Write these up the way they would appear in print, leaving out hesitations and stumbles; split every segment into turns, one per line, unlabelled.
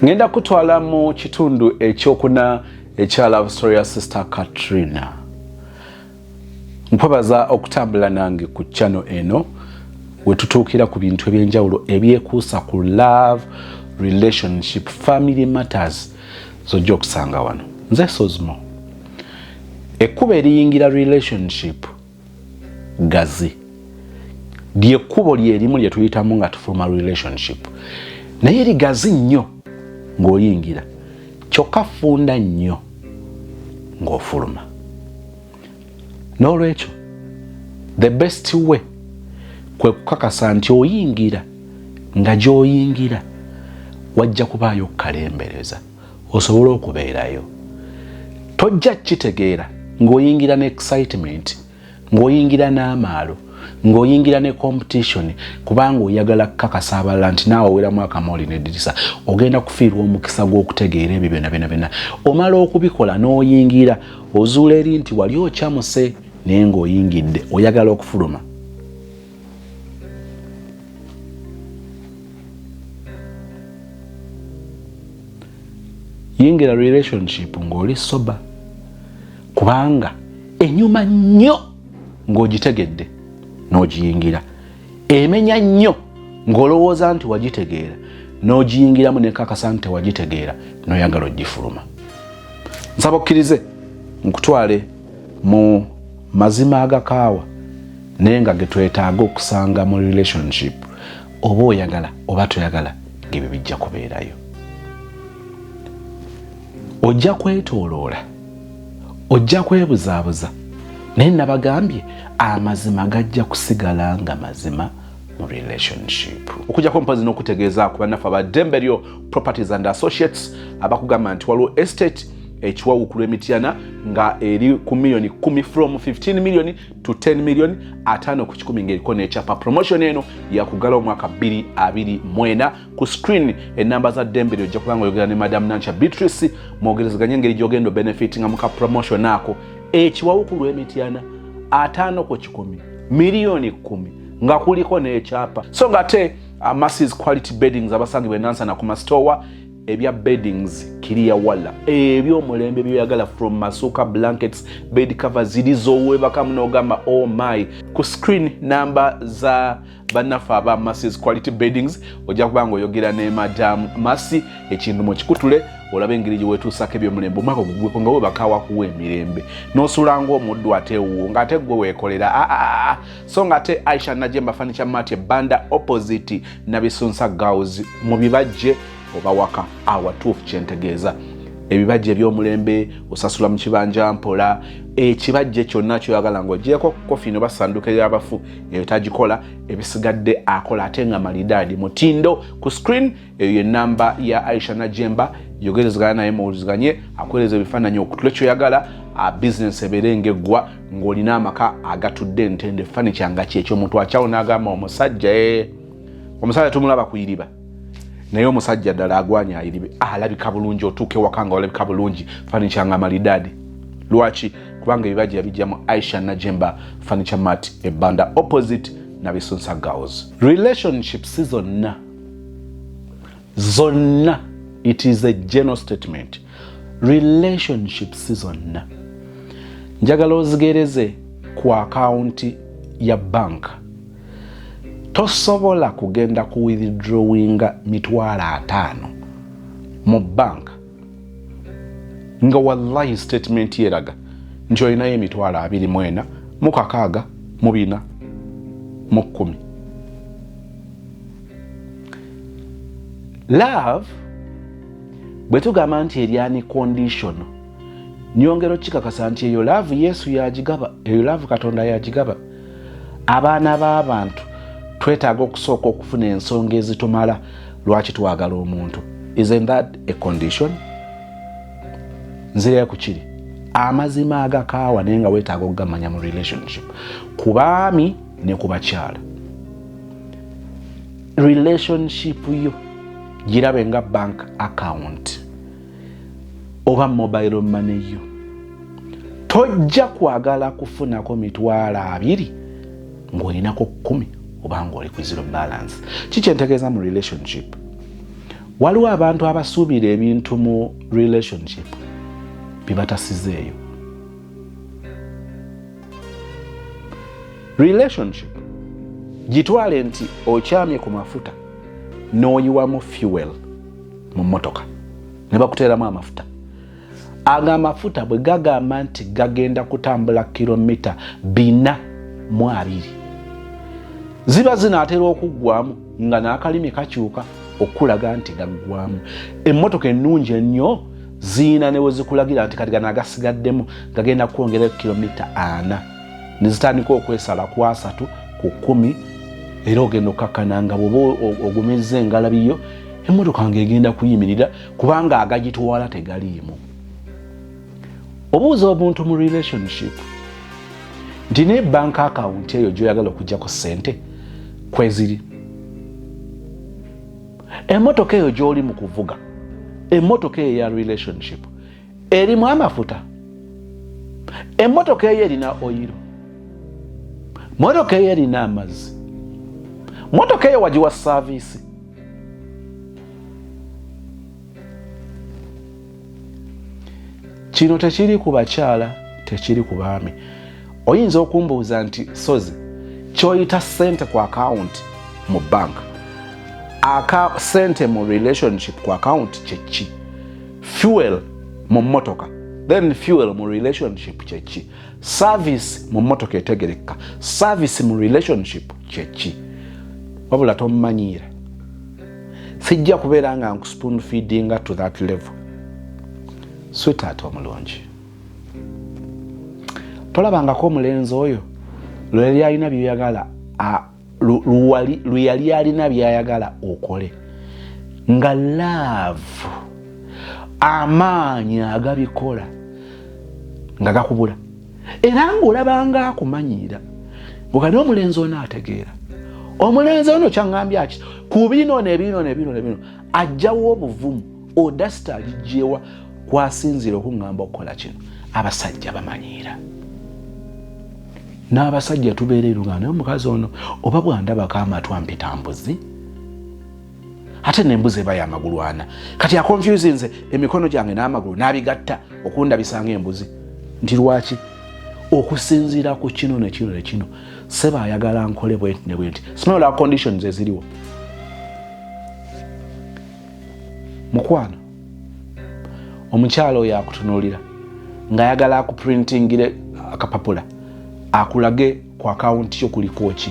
Ngenda kutwala mu kitundu ekyokuna ekya love story ya Sister Katrina. Nkwebaza okutambula nange ku channel eno wetutuukira ku bintu ebyenjawulo ebyekuusa ku love, relationship, family matters zojja okusanga wano. Nze Sozmo. Ekkubo eriyingira relationship gazi lyekkubo lyerimu lye tuyitamu nga tufuluma relationship, naye ligazi nnyo ng'oyingira, kyokka funda nnyo ng'ofuluma. N'olwekyo the best way kwe kukakasa nti oyingira nga gy'oyingira wajja kubaayo okukalembereza osobole okubeerayo. Tojja kukitegeera ng'oyingira ne excitement, ng'oyingira n'amaalo, ng'oyingira ne competition, kubanga oyagala kukakasa abalala nti naawe oweramu akamooli n'eddirisa. Ogenda kufiirwa omukisa gw'okutegeera ebyo byonna byonna byonna. Omala okubikola n'oyingira, ozuula eri nti wali okyamuse, naye ng'oyingidde oyagala okufuluma. Yingira relationship ng'oli sober, kubanga enyuma nnyo ng'ogitegedde n'ogiyingira, emenya nnyo ng'olowooza nti wagitegeera n'ogiyingiramu nekakasa nti tewagitegeera n'oyagala ogifuluma. Nsaba okkirize nkutwale mu mazima agakaawa naye nga getwetaaga okusanga mu relationship, oba oyagala oba toyagala, ng'ebyo bijja kubeerayo. Ojja kwetooloola, ojja kwebuzaabuza, naye nabagambye amazima gajja kusigala nga mazima mu relationship. Okujjako mpozi n'okutegeeza ku bannaffe aba Ddembe Lyo Properties and Associates abakugamba nti waliwo estate ekiwawu ku lw'Emityana nga eri ku miliyoni 10, from 15 million to 10 million, 50 ku 100, ng'eriko n'ekyapa. Promotion eno yakugala omwaka 2024. Ku screen enamba za Ddembe Lyo, ojja kubanga oyogera ne Madam Nankya Beatrice, mwogerezeganye engeri gy'ogenda obenefitinga mu ka promotion ako. Ekiwawu ku lw'Emityana, 50 ku 100, miliyoni 10, nga kuliko n'ekyapa. So nga ate Masses Quality Beddings abasangibwa enansana ku masitowa, ebya beddings kiriya wala ebyomulembe byoyagala, from masuka, blankets, bed cover ziri zowebakamu n'ogamba oh my. Ku screen namba za bannaffe aba Masses Quality Beddings, ojja kuba nga oyogera ne Madam Masi, ekintu mukikutule olabe engeri gye wetuusako ebyomulembe. Omwaka ogugweko nga webaka wakuwa emirembe n'osuula ng'omuddu ate ewuwo ng'ate gwe weekolera. Ah, ah, ah. So nga ate Aisha Najemba Furniture Mart, Banda opposite Nabisunsa Girls, mu bibajje oba waka awatuufu kyentegeeza ebibajja ebyomulembe, osasula mu kibanja mpola. Ekibajje kyonna kyoyagala ng'ogyeko coffin oba sanduuke y'abafu, eyo tagikola, ebisigadde akola ate nga malidaadi mutindo. Ku screen eyo yenamba ya Aisha Najemba, yogerezegana naye muwuliziganye, akuweereza ebifaananyi okutule kyoyagala, bizinesi ebeere ng'eggwa ng'olina amaka agatudde entende furniture nga kyekyo. Omuntu akyawo n'agamba omusajja, omusajja tumulaba kuyiriba, naye omusajja ddala agwanya ayiribe, alabika bulungi. Otuuka ewaka nga olabika bulungi, furniture nga malidaadi. Lwaki? Kubanga ebibajja yabijjamu Aisha Najemba Furniture Mart, Ebanda opposite Nabisunsa Girls. Relationships zonna zonna, it is a general statement, relationships zonna njagala ozigereze ku akawunti ya banka. Tosobola kugenda ku withdrawinga 500,000 mu banka nga wallahi statement yeraga nti olinayo 24,604 10. Love bwe tugamba nti eri unconditional, nyongera okikakasa nti eyo love Yesu yagigaba, eyo love Katonda yagigaba. Abaana b'abantu twetaaga okusooka okufuna ensonga ezitumala lwaki twagala omuntu. Isn't that a condition? Nzirayo ku kiri amazima agakaawa naye nga weetaaga okugamanya mu relationship, ku baami ne ku bakyala. Relationship yo girabe nga bank account oba mobile money yo. Tojja kwagala kufunako 20,000 ng'olinako 10 oba ng'oli ku zero balance. Kikyentegeeza mu relationship, Waliwo abantu abasuubira ebintu mu relationship byebatasizeeyo. Relationship gitwale nti okyamye ku mafuta n'oyiwamu fuel mu mmotoka ne bakuteeramu amafuta. Ago amafuta bwe gagamba nti gagenda kutambula kilomita 420, ziba zinaatera okuggwamu nga n'akalimi kakyuka okulaga nti gaggwamu. Emmotoka ennungi ennyo ziina ne we zikulagira nti kati gano agasigaddemu gagenda kwongera kilomita 4, ne zitandika okwesala ku 3 ku 10, era ogenda okkakkana nga bw'oba ogumizza engalabi yo emmotoka ng'egenda kuyimirira kubanga agagitwala tegaliimu. Obuuza omuntu mu relationship nti ne bank account eyo gy'oyagala okuggyako ssente kweziri, emmotoka eyo gy'oli mu kuvuga, emmotoka eyo eya relationship erimu amafuta, emmotoka eyo erina oyiro, motoka eyo erina amazzi, motoka eyo wagiwa service. Kino tekiri ku bakyala, tekiri ku baami. Oyinza okumbuuza nti sozi kyoyita ssente ku akawunti mu bank, aka ssente mu relationship ku akawunti kyeki? Fuel mu mmotoka, then fuel mu relationship kyeki? Service mu mmotoka etegereka, service mu relationship kyeki? Wabula tomumanyiira, sijja kubeera nga nkuspoon feedinga to that level. Sweetheart omulungi, tolabangako omulenzi oyo lweyali alina byoyagala, lwe yali alina byayagala okole nga love, amaanyi agabikola nga gakubula, era ng'olabanga akumanyiira ng'ogani omulenzi ono ategeera, omulenzi ono kyaŋŋambye aki ku bino nebino nebino nebino, ajjawo obuvumu odasita agijjewa kwasinziira okuŋŋamba okukola kino. Abasajja bamanyiira, n'abasajja tubeera erunga naye omukazi ono oba bwandabako amatu ampita mbuzi, ate nembuzi eba yamagulu ana. Kati aconfusinze emikono gyange n'amagulu n'abigatta okundabisa ngaembuzi, nti lwaki okusinziira ku kino nekino nekino seba ayagala nkole bwenti ne bwenti. Simanyi conditions eziriwo. Mukwano, omukyalo oyo akutunuulira ng'ayagala akuprintingire akapapula akulage ku akawunti yo kuliko ki,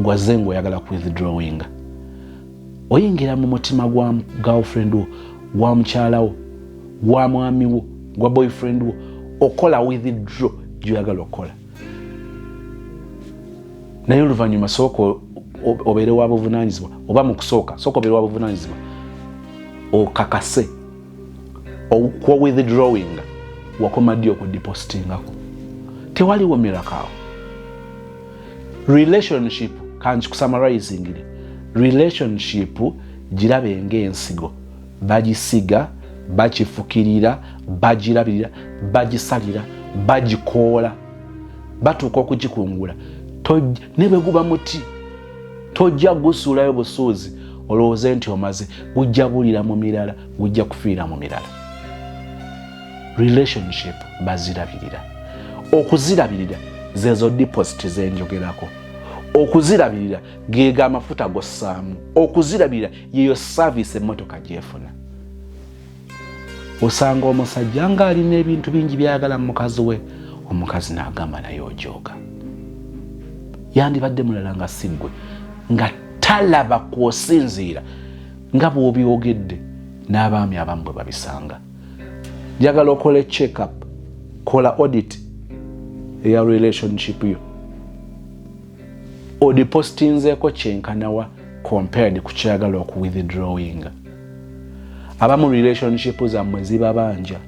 gwazze ngaoyagala ku withdrawinga. Oyingira mu mutima gwa girlfriend wo, gwa mukyalawo, gwa mwami wo, gwa boyfriend wo, okola withdraw gyoyagala okukola. Naye oluvannyuma sooka obeere wa buvunanyizibwa, oba mu kusooka sooka obeere wa buvunanyizibwa, okakase okwo withdrawing wakoma ddi okudepositingako. Tewaliwo miracle awo. Relationship, kankikusummarizingira, relationship girabe ng'ensigo, bagisiga, bakifukirira, bagirabirira, bagisalira, bagikoola, batuuka okugikungula. Ne bwe guba muti tojja gusuulayo busuuzi olowooze nti omaze, gujja bulira mu mirala, gujja kufiira mu mirala. Relationship bazirabirira. Okuzirabirira zezo deposit zenjogerako, okuzirabirira gega amafuta gossaamu, okuzirabirira yeyo service emmotoka gyefuna. Osanga omusajja ng'alina ebintu bingi byayagala mu mukazi we, omukazi n'agamba naye ojooga, yandibadde mulala nga siggwe, nga talaba kwosinziira nga bw'obyogedde. N'abaami abamu bwe babisanga. Njagala okole check up, kola audit eya relationship yo, odipositinzeeko kyenkanawa compared ku kyayagala okuwithdrawinga. Abamu relationship zammwe zibabanja.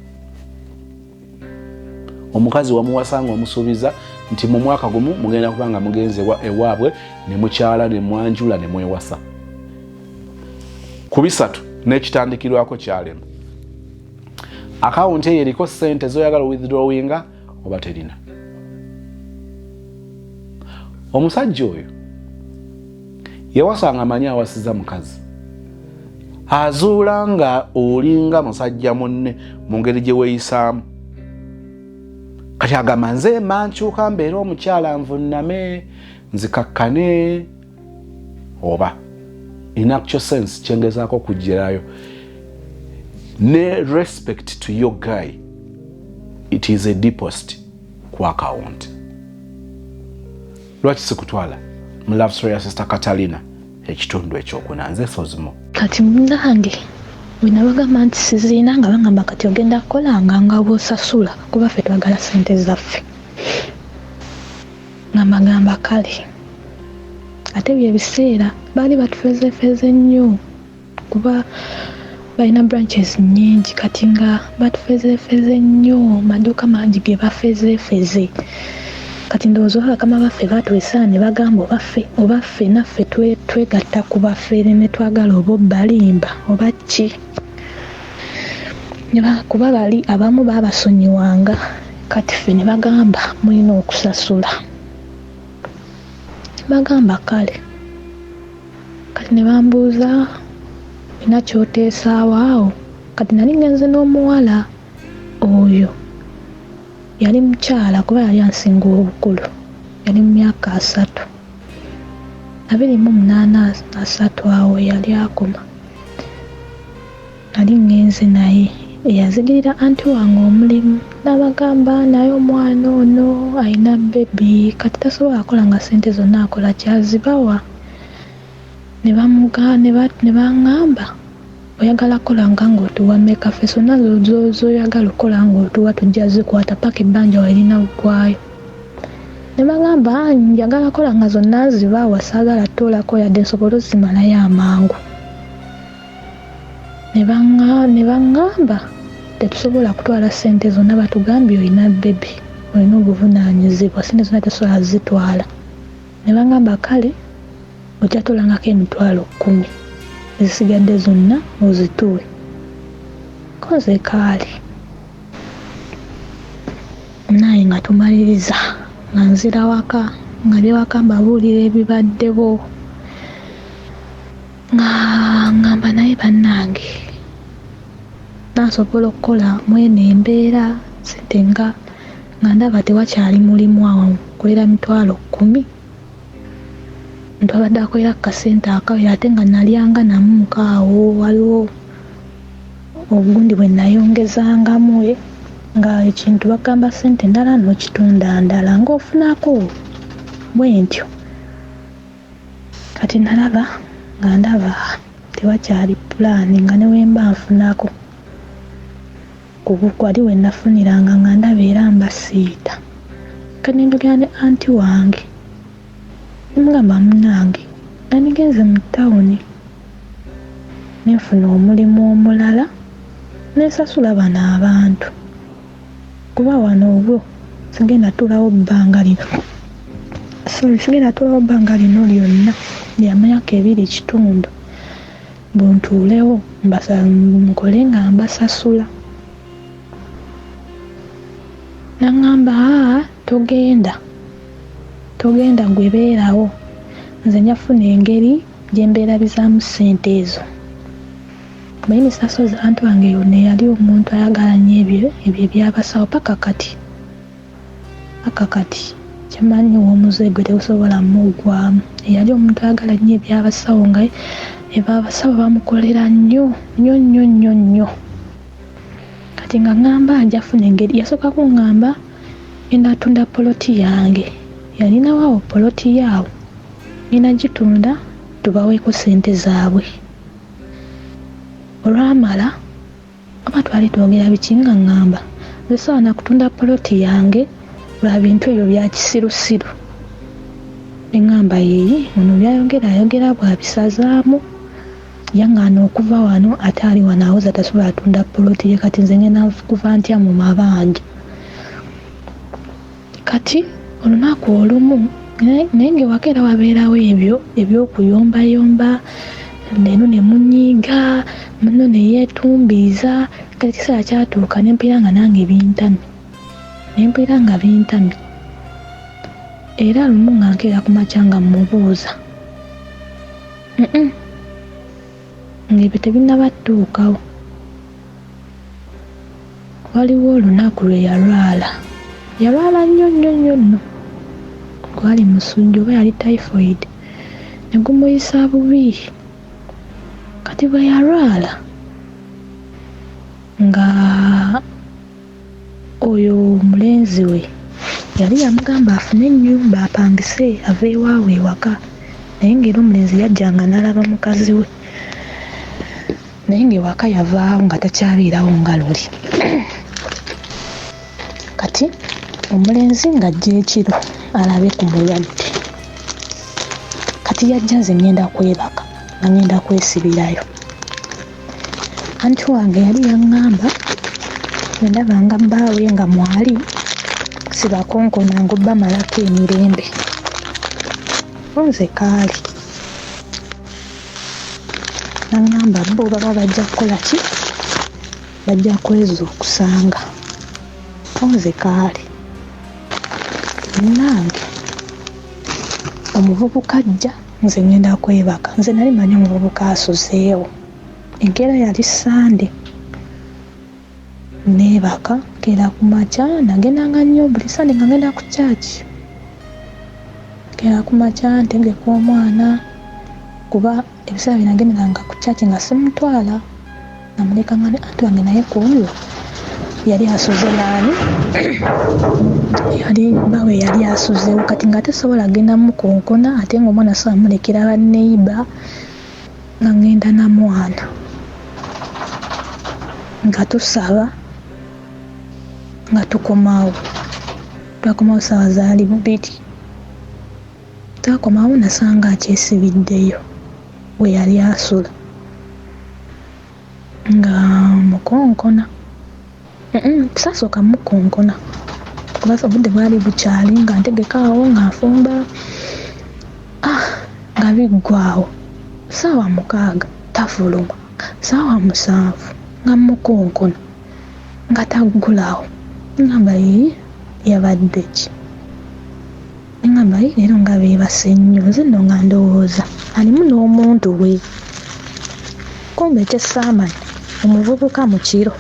Omukazi wamuwasa nga omusuubiza nti mu mwaka gumu mugenda kuba nga mugenze ewaabwe ne mukyala ne mwanjula ne mwewasa. Ku 3 n'ekitandikirwako kyalema. Akawunti eyo eriko sente zoyagala withdrawinga oba terina? Omusajja oyo yawasanga amanyi awasiza mukazi. Azuula nga olinga musajja munne mu ngeri gye weeyisaamu. Kati agamba nze mba nkyuka mbeere omukyala nvunname nzikakkane, oba in actual sense kyengezaako okugirayo ne respect to your guy, it is a deposit ku account. Lwaki sikutwala mu love story ya Sister Catalina, ekitundu ekyokuna? Nze Sozimo.
Kati munnange, bwe nabagamba nti siziina, nga bagamba kati ogenda kukolanga nga bw'osasula, kuba ffe twagala ssente zaffe. Nga mbagamba kale. Ate bye biseera baali batufeezefeeze nnyo, kuba balina branches nnyingi. Kati nga batufeezefeeze nnyo, maduuka mangi ge bafeezefeeze. Kati ndowooza oba bakama baffe batwesa ne bagamba obaffe oba ffe naffe twegatta ku bafeere ne twagala oba obbalimba oba ki. Kuba bali abamu baabasonyiwanga, kati ffe ne bagamba mulina okusasula. Bagamba kale. Kati ne bambuuza, olina ky'oteesaawo awo? Kati nali ngenze n'omuwala oyo, yali mukyala kuba yali ansinga obukulu, yali mu myaka 30, 28, 30 awo yali akoma. Nali ngenze naye eyazigirira anti wange omulimu, n'abagamba naye omwana ono alina baby, kati tasobola kukola nga ssente zonna akola kyazibawa. Ne baŋŋamba oyagala kukola nga ng'otuwa mmeka? Ffe zonna z'oyagala okukola ng'otuwa tujja zikwata paka ebbanja werina ggwayo. Ne bagamba njagala kukola nga zonna nzibawa, saagala toolako yadde nsobole ozimalayo amangu. Ne baŋŋamba tetusobola kutwala ssente zonna, batugambye olina baby, olina obuvunaanyizibwa, ssente zonna tetusobola zitwala. Ne baŋŋamba kale ojja toolangako 10,000, ezisigadde zonna ozituwe. Ko nze kaale. Naye nga tumaliriza nga nzira waka, nga ndi waka mbabuulira ebibaddewo, nga ŋŋamba naye bannange nasobola okukola mweno embeera ssente nga ndaba tewakyali mulimu awo nkolera 10,000. Omuntu abadde akolera ku kasente akawera, ate nga nalyanga namu awo, waliwo obugundi bwe nayongezangamu nga ekintu bagamba ssente ndala n'okitunda ndala ng'ofunako bwe ntyo. Kati nalaba nga ndaba tewakyali pulaani, nga ne bwe mba nfunako wali we nafuniranga nga ndaba era mba siita. Kati ne njogera ne anti wange ne mugamba munnange nandigenze mu ttawuni ne nfuna omulimu omulala ne nsasula bano abantu, kuba wano obwo sigenda tuulawo bbanga lino, sorry, sigenda tuulawo bbanga lino lyonna lya myaka 2.5 buntuulewo nkole nga mbasasula. N'aŋŋamba aa togenda, togenda gwe beerawo, nze nja kufuna engeri gye mbeerabizaamu ssente ezo. Omanyi Mr. Sozi anti wange ono yali omuntu ayagala nnyo ebyo ebyabasawo paka kati, paka kati kyemanyi omuze gwe tegusobola muggwamu. Yali omuntu ayagala nnyo ebyabasawo, nga abasawo bamukolera nnyo nnyo nnyo nnyo nnyo. Kati nga ŋŋamba nja kufuna engeri, yasooka kuŋŋamba ngenda tunda poloti yange, yalinawo awo poloti ye awo, ngenda gitunda tubaweeko ssente zaabwe. Olwamala oba twali twogera biki, nga ŋŋamba nze sobola na kutunda poloti yange lwa bintu ebyo bya kisirusiru. Ne ŋŋamba yeeyi ono by'ayogera ayogera bw'abisazaamu, yaŋŋaana okuva wano ate ali wano awoza tasobola tunda poloti ye, kati nze ngenda kuva ntya mu mabanja. Kati olunaku olumu naye ng'ewaka era wabeerawo ebyo eby'okuyombayomba, eno ne munyiiga, munno ne yeetumbiiza. Kati ekiseera kyatuuka ne mpulira nga nange bintamye, ne mpulira nga bintamye. Era lumu nga nkeera ku makya nga mmubuuza, Ng'ebyo tebinnaba tuukawo, waliwo olunaku lwe yalwala. Yalwala nnyo nnyo nnyo nno. Gwali musujja oba yali typhoid ne gumuyisa bubi. Kati bwe yalwala nga oyo omulenzi we yali yamugamba afune ennyumba apangise ave ewaabwe ewaka naye ng'era omulenzi yajjanga n'alaba mukazi we naye ng'ewaka yavaawo nga takyabeerawo nga luli. Kati omulenzi ng'ajja ekiro alabe ku mulwadde. Kati yajja nze ŋŋenda kwebaka nga ŋŋenda kwesibirayo. Anti wange yali yaŋŋamba bwe ndabanga bbaawe nga mwali sibakonkonanga obbamalako emirembe. Ko nze kaali. N'aŋŋamba bo baba bajja kukola ki? Bajja kwezuukusanga. Ko nze kaali. Munnange omuvubuka ajja nze ŋŋenda kwebaka. Nze nali mmanyi omuvubuka asuzeewo. Enkeera yali Ssande. Nneebaka, nkeera ku makya, nagendanga nnyo buli Ssande nga ŋŋenda ku church. Nkeera ku makya ntegeka omwana kuba ebiseera bye nagenderanga ku church nga simutwala, namulekanga ne aunt wange naye ku olwo yali asuze n'ani? Yali bbaawe yali asuzeewo kati ng'ate sisobola kugenda mukonkona ate ng'omwana sisobola mulekera banneyiba. Nga ŋŋenda na mwana nga tusaba nga tukomawo. Twakomawo ssaawa zaali bbiri. Twakomawo nasanga akyesibiddeyo we yali asula nga mukonkona. Saasooka mukonkona kuba obudde bwali bukyali nga ntegeka awo nga nfumba ah nga biggwaawo. Ssaawa 6 tafuluma, ssaawa 7 nga mmukonkona nga taggulawo. Ŋŋamba yii yabadde ki? Ne ŋŋamba yii leero nga beebase nnyo nze nno nga ndowooza alimu n'omuntu we. Kumbe kye ssaamanya omuvubuka mu kiro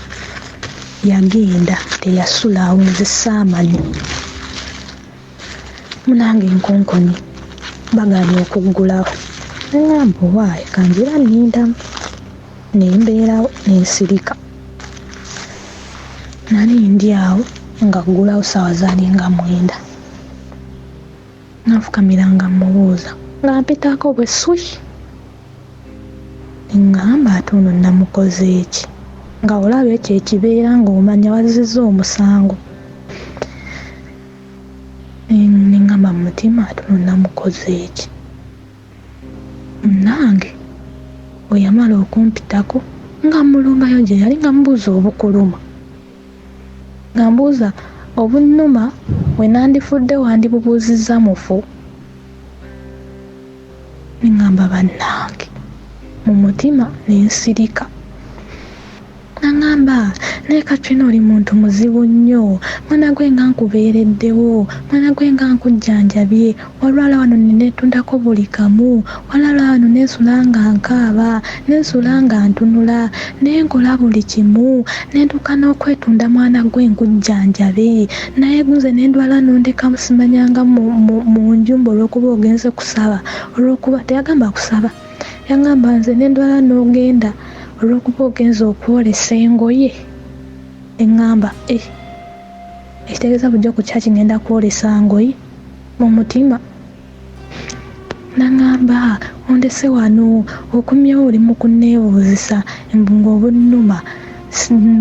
yagenda teyasulawo nze ssaamanya. Munange nkonkoni bagaanye okuggulawo ne ŋŋamba owaaye kanjira nnindamu ne mbeerawo ne nsirika. Nali ndi awo ng'aggulawo ssaawa zaali nga 9. Nga nfukamira nga mmubuuza ng'ampitaako bwe swi. Ne ŋŋamba ate ono nnamukoze ki? Nga olaba ekyo ekibeera ng'omanya wazzizza omusango. Ne ŋŋamba mu mutima ate ono nnamukoze ki? Munnange bwe yamala okumpitako nga mmulumbayo gye yali nga mmubuuza obukuluma. Nga mbuuza obunnuma we nandifudde wandibubuuzizza mufu? Ne ŋŋamba bannange mu mutima ne nsirika. N'aŋŋamba, Naye Katrina oli muntu muzibu nnyo. Mwana gwe nga nkubeereddewo, mwana gwe nga nkujjanjabye, walwala wano ne neetundako buli kamu, walwala wano ne nsula nga nkaaba, ne nsula nga ntunula, ne nkola buli kimu, ne ntuuka n'okwetunda mwana gwe nkujjanjabe, naye nze ne ndwala n'ondeka simanyanga mu, mu, mu nju mbu olw'okuba ogenze kusaba, olw'okuba, teyagamba kusaba. Yaŋŋamba nze ne ndwala n'ogenda olw'okuba ogenze okwolesa engoye. Ne ŋŋamba, Eh, ekitegeeza bulijjo ku church ŋŋenda kwolesa ngoye? Mu mutima. N'aŋŋamba, Ondese wano, okomyewo oli mu kunneebuuzisa mbu ng'obunnuma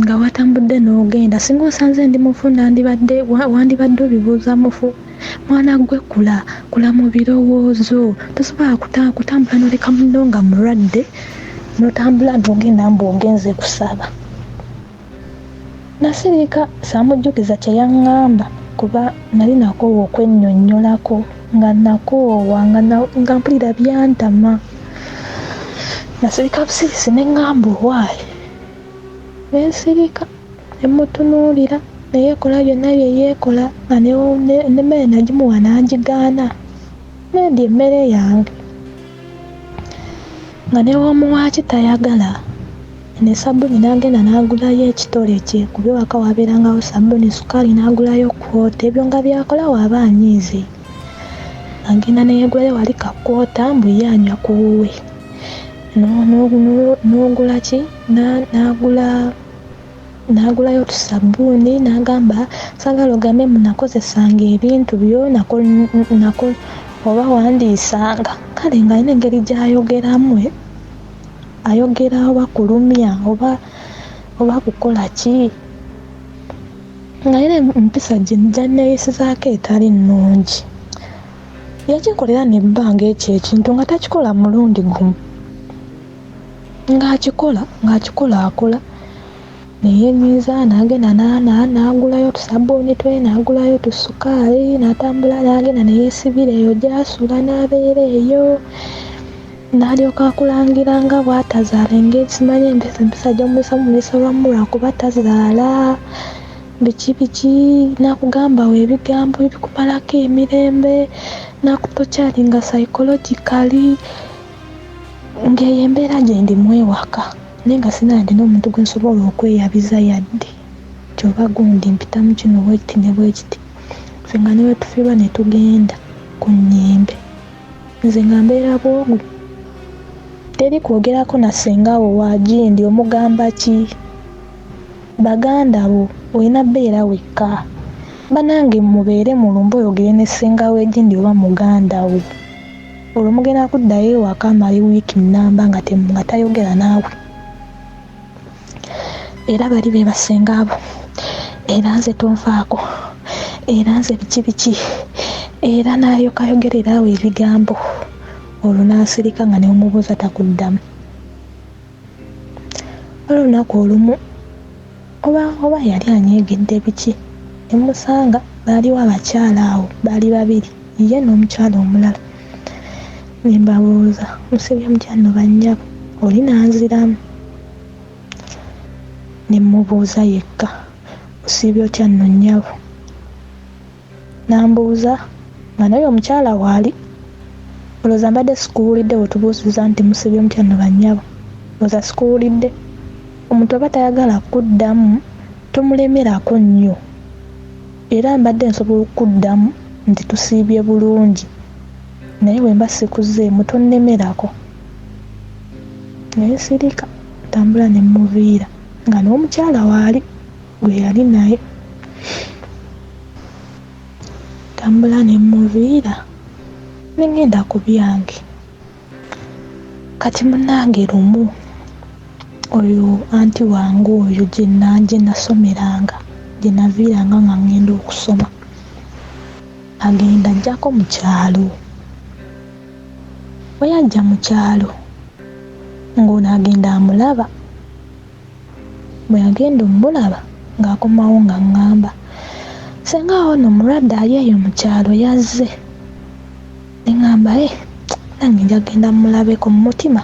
nga watambudde n'ogenda. Singa osanze ndi mufu nandibadde, wandibadde obibuuza mufu. Mwana ggwe kula, kula mu birowoozo. Tosobola kutambula n'oleka munno nga mulwadde n'otambula n'ogenda mbu ogenze kusaba. Nasirika saamujjukiza kye yaŋŋamba kuba nali nakoowa okwennyonnyolako nga nakoowa nga mpulira byantama. Nasirika busirisi ne ŋŋamba owaaye ne nsirika. Ne mmutunuulira ne yeekola byonna bye yeekola nga n'emmere nagimuwa n'agigaana ne ndya emmere yange. Nga ne bw'omuwa ki tayagala. Ne sabbuuni n'agenda n'agulayo ekitole kye kuba ewaka waabeerangawo sabbuuni, sukaali n'agulayo kwota ebyo nga by'akola bw'aba anyiize. Agenda ne yeegulayo wali ka kwota mbu ye anywa ku wuwe. N'ogula ki? N'agula n'agulayo otusabbuuni n'agamba saagala ogambe mbu nakozesanga ebintu byo nako oba wandiisanga. Kale ng'alina engeri gy'ayogeramu eh, ayogera oba kulumya oba oba kukola ki ng'alina empisa gy'anneeyisizaako etali nnungi. Yakinkolera n'ebbanga ekyo ekintu nga takikola mulundi gumu. Ng'akikola ng'akikola akola ne yeenyiiza n'agenda n'agulayo otusabbuuni twe n'agulayo otusukaali n'atambula n'agenda ne yeesibira eyo gy'asula n'abeera eyo n'alyoka akulangira nga bw'atazaala engeri simanyi empisa gy'omuyisaamu omuyisa lwakuba tazaala biki biki n'akugamba awo ebigambo ebikumalako emirembe n'akutokyalinga psychologically. Ng'eyo embeera gye ndimu ewaka naye nga sirina yadde n'omuntu gwe nsobola okweyabiza yadde nti oba gundi mpita mu kino bwe kiti ne bwe kiti. Ffe nga ne bwe tufiirwa ne tugenda ku nnyimbe nze nga mbeera bwogu. Teri kwogerako na ssenga wo wa gindi omugamba ki? Baganda bo olina bbeera wekka. Bannange mubeere mu lumbe oyogere ne ssenga w'egindi oba muganda wo. Olwo mugenda kuddayo ewaka amale wiiki nnamba nga nga tayogera naawe. Era bali be bassenga bo. Era nze tonfaako. Era nze biki biki. Era n'alyoka ayogerera awo ebigambo. Olwo n'asirika nga ne bw'omubuuza takuddamu. Waliwo olunaku olumu oba oba yali anyiigidde biki ne mmusanga baaliwo abakyala awo baali babiri ye n'omukyala omulala. Ne mbabuuza, musibye mutya nno bannyabo? Oli n'anziramu. Ne mmubuuza yekka, osiibye otya nno nnyabo? N'ambuuza nga n'oyo omukyala waali. Olowooza mbadde sikuwulidde bw'otubuuzizza nti musibye mutya nno bannyabo? Olowooza sikuwulidde? Omuntu aba tayagala kukuddamu tomulemerako nnyo. Era mbadde nsobola okukuddamu nti tusiibye bulungi naye bwe mba sikuzzeemu tonnemerako. Ne nsirika ntambula ne mmuviira nga n'omukyala waali gwe yali naye. Ntambula ne mmuviira ne ŋŋenda ku byange. Kati munnange lumu oyo anti wange oyo gye gye nasomeranga gye naviiranga nga ŋŋenda okusoma agenda ajjako mu kyalo. Bwe yajja mu kyalo ng'ono agenda amulaba. Bwe yagenda ommulaba ng'akomawo ng'aŋŋamba, ssenga wo nno mulwadde ali eyo mu kyalo yazze. Ne ŋŋamba eh nange nja kugenda mmulabeko mu mutima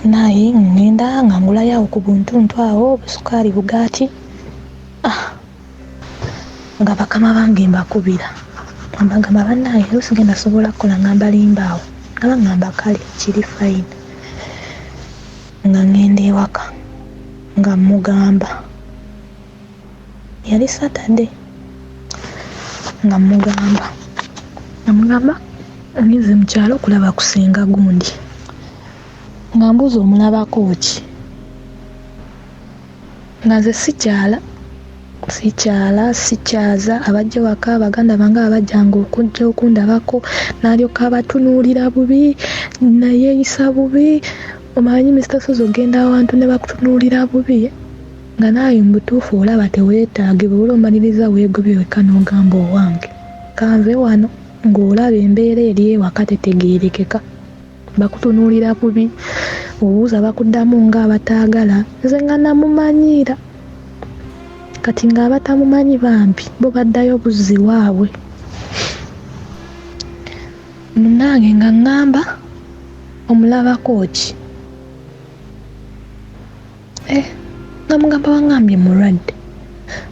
naye ŋŋenda nga ngulayo awo ku buntuntu awo busukaali bugaati ah nga bakama bange mbakubira nga mbagamba bannange leero sigenda sobola kkola nga mbalimba awo nga baŋŋamba kale kiri fine. Nga ŋŋenda ewaka nga mmugamba yali Saturday nga mmugamba nga mmugamba ngenze mu kyalo kulaba ku ssenga gundi ng'ambuuza omulabako ki? Nga nze sikyala sikyala sikyaza abajja ewaka baganda bange abajjanga okujja okundabako n'alyoka abatunuulira bubi nayeeyisa bubi omanyi Mister Ssozi ogenda awantu ne bakutunuulira bubi nga naawe mu butuufu olaba teweetaagibwa oba omaliriza weegobye wekka n'ogamba owange kanve wano ng'olaba embeera eri ewaka tetegeerekeka. Bakutunuulira bubi, obuuza bakuddamu nga abataagala. Nze nga namumanyiira. Kati ng'abatamumanyi bambi bo baddayo buzzi waabwe. Munnange nga ŋŋamba omulabako ki? Eh, nga mugamba waŋŋambye mulwadde.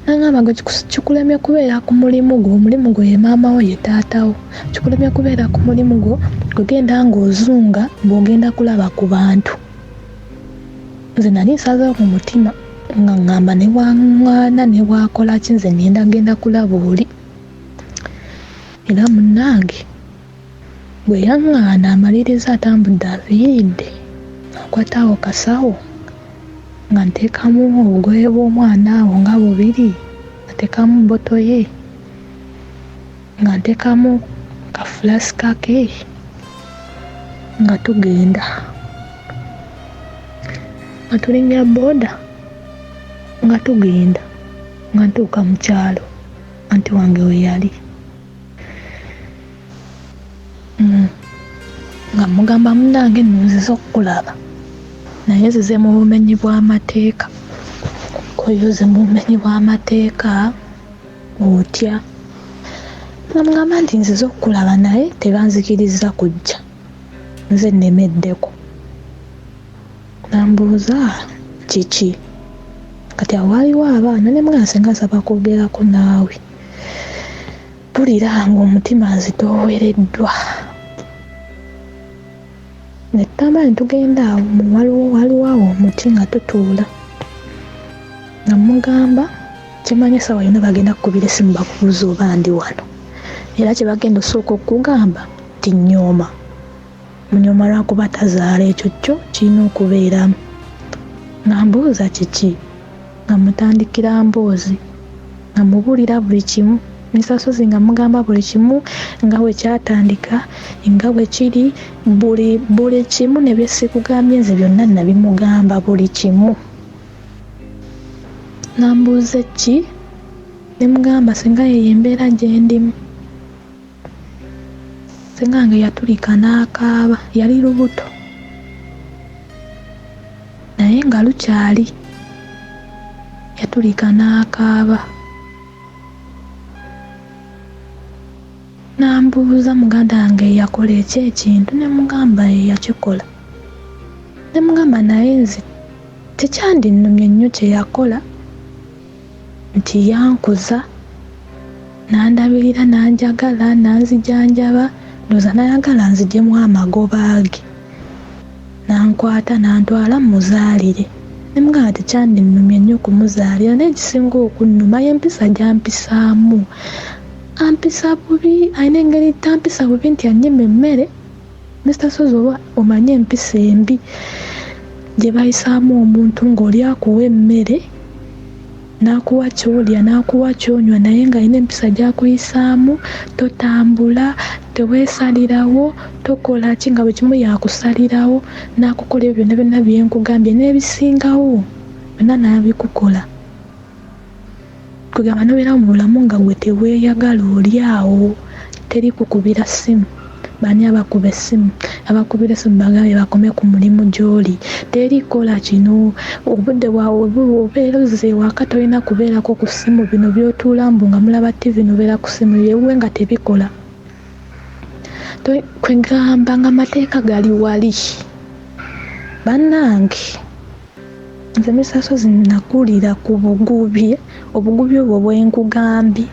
Nangamba gwe kikulemye kubeera ku mulimu gwo, omulimu gwo ye maama wo ye taata wo, kikulemye kubeera ku mulimu gwo, gwe genda ng'ozunga bw'ogenda kulaba ku bantu. Nze nali nsazeewo mu mutima nga ŋŋamba ne bw'aŋŋaana ne bw'akola ki nze ŋŋenda genda kulaba oli. Era munnange bwe yaŋŋaana amaliriza atambudde aviiridde, akwata awo kasawo nga nteekamu obugoye bw'omwana awo nga bubiri, nteekamu bottle ye, nga nteekamu ka flask ke nga tugenda. Nga tulinnya bbooda nga tugenda nga ntuuka mu kyalo anti wange we yali. Nga mmugamba munnange nno nzize okkulaba naye nzize mu bumenyi bw'amateeka. Oyo oze mu bumenyi bw'amateeka otya? Nga mugamba nti nzize okkulaba naye tebanzikirizza kujja nze nnemeddeko. N'ambuuza kiki? Kati awo waaliwo abaana ne mugamba singa nsaba kwogerako naawe. Mpulira ng'omutima nzitoowereddwa. Ne tutambula ne tugenda awo waliwo waliwo awo omuti nga tutuula. Nga mmugamba kye mmanyi essaawa yonna bagenda kukubira essimu bakubuuze oba ndi wano. Era kye bagenda ossooka okkugamba nti nnyooma. Munyooma lwakuba tazaala ekyo kyo kirina okubeeramu. Ng'ambuuza kiki? Nga mmutandikira mboozi. Nga mmubuulira buli kimu. Mister Ssozi nga mmugamba buli kimu nga bwe kyatandika, nga bwe kiri, buli buli kimu ne bye ssikugambye nze byonna nnabimugamba buli kimu. N'ambuuza ki? Ne mmugamba singa y'eyo embeera gye ndimu. Ssenga wange yatulika n'akaaba, yali lubuto naye nga lukyali, yatulika n'akaaba. N'ambuuza muganda wange ye yakola ekyo ekintu ne mmugamba ye yakikola. Ne mmugamba naye nze tekyandinnumye nnyo kye yakola nti yankuza n'andabirira n'anjagala n'anzijanjaba ndowooza n'ayagala nzigyemu amagoba ge n'ankwata n'antwala mmuzaalire. Ne mmugamba tekyandinnumye nnyo kumuzaalira naye ekisinga okunnuma y'empisa gy'ampisaamu. Ampisa bubi, alina engeri tampisa bubi nti annyima emmere. Mister Ssozi oba omanyi empisa embi gye bayisaamu omuntu ng'oli akuwa emmere n'akuwa ky'olya n'akuwa ky'onywa naye ng'alina empisa gy'akuyisaamu, totambula, teweesalirawo, tokola ki nga buli kimu y'akusalirawo n'akukola ebyo byonna byonna bye nkugambye n'ebisingawo byonna n'abikukola. Kwegamba nobeera mu bulamu nga gwe teweeyagala oli awo teri kukubira ssimu baani abakuba essimu abakubira essimu bagambye bakome ku mulimu gy'oli teri kola kino obudde bwawe obeera ozze ewaka tolina kubeerako ku ssimu bino by'otuula mbu nga mulaba ttivi nobeera ku ssimu ewuwe nga tebikola kwegamba nga amateeka gali wali bannange. Nze Mister Ssozi nakulira ku bugubi, obugubi obwo bwe nkugambye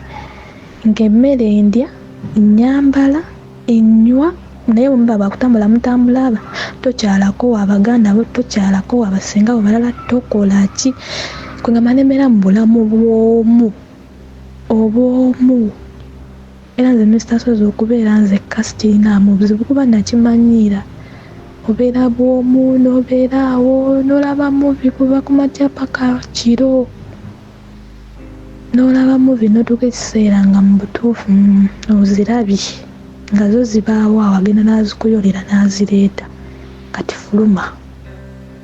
ng'emmere ndya, nnyambala, nnywa naye bwe muba baakutambula mutambula tokyalako wa baganda bo, tokyalako wa bassenga bo balala, tokola ki, kwegamba ne mbeera mu bulamu bw'omu, obw'omu. Era nze Mister Ssozi okubeera nzekka sikirinaamu buzibu kuba nakimanyiira. Obeera bw'omu n'obeera awo n'olaba movie kuva ku makya paka kiro. N'olaba movie n'otuuka ekiseera nga mu butuufu ozirabye nga zo zibaawo awo agenda n'azikuyolera n'azireeta. Kati fuluma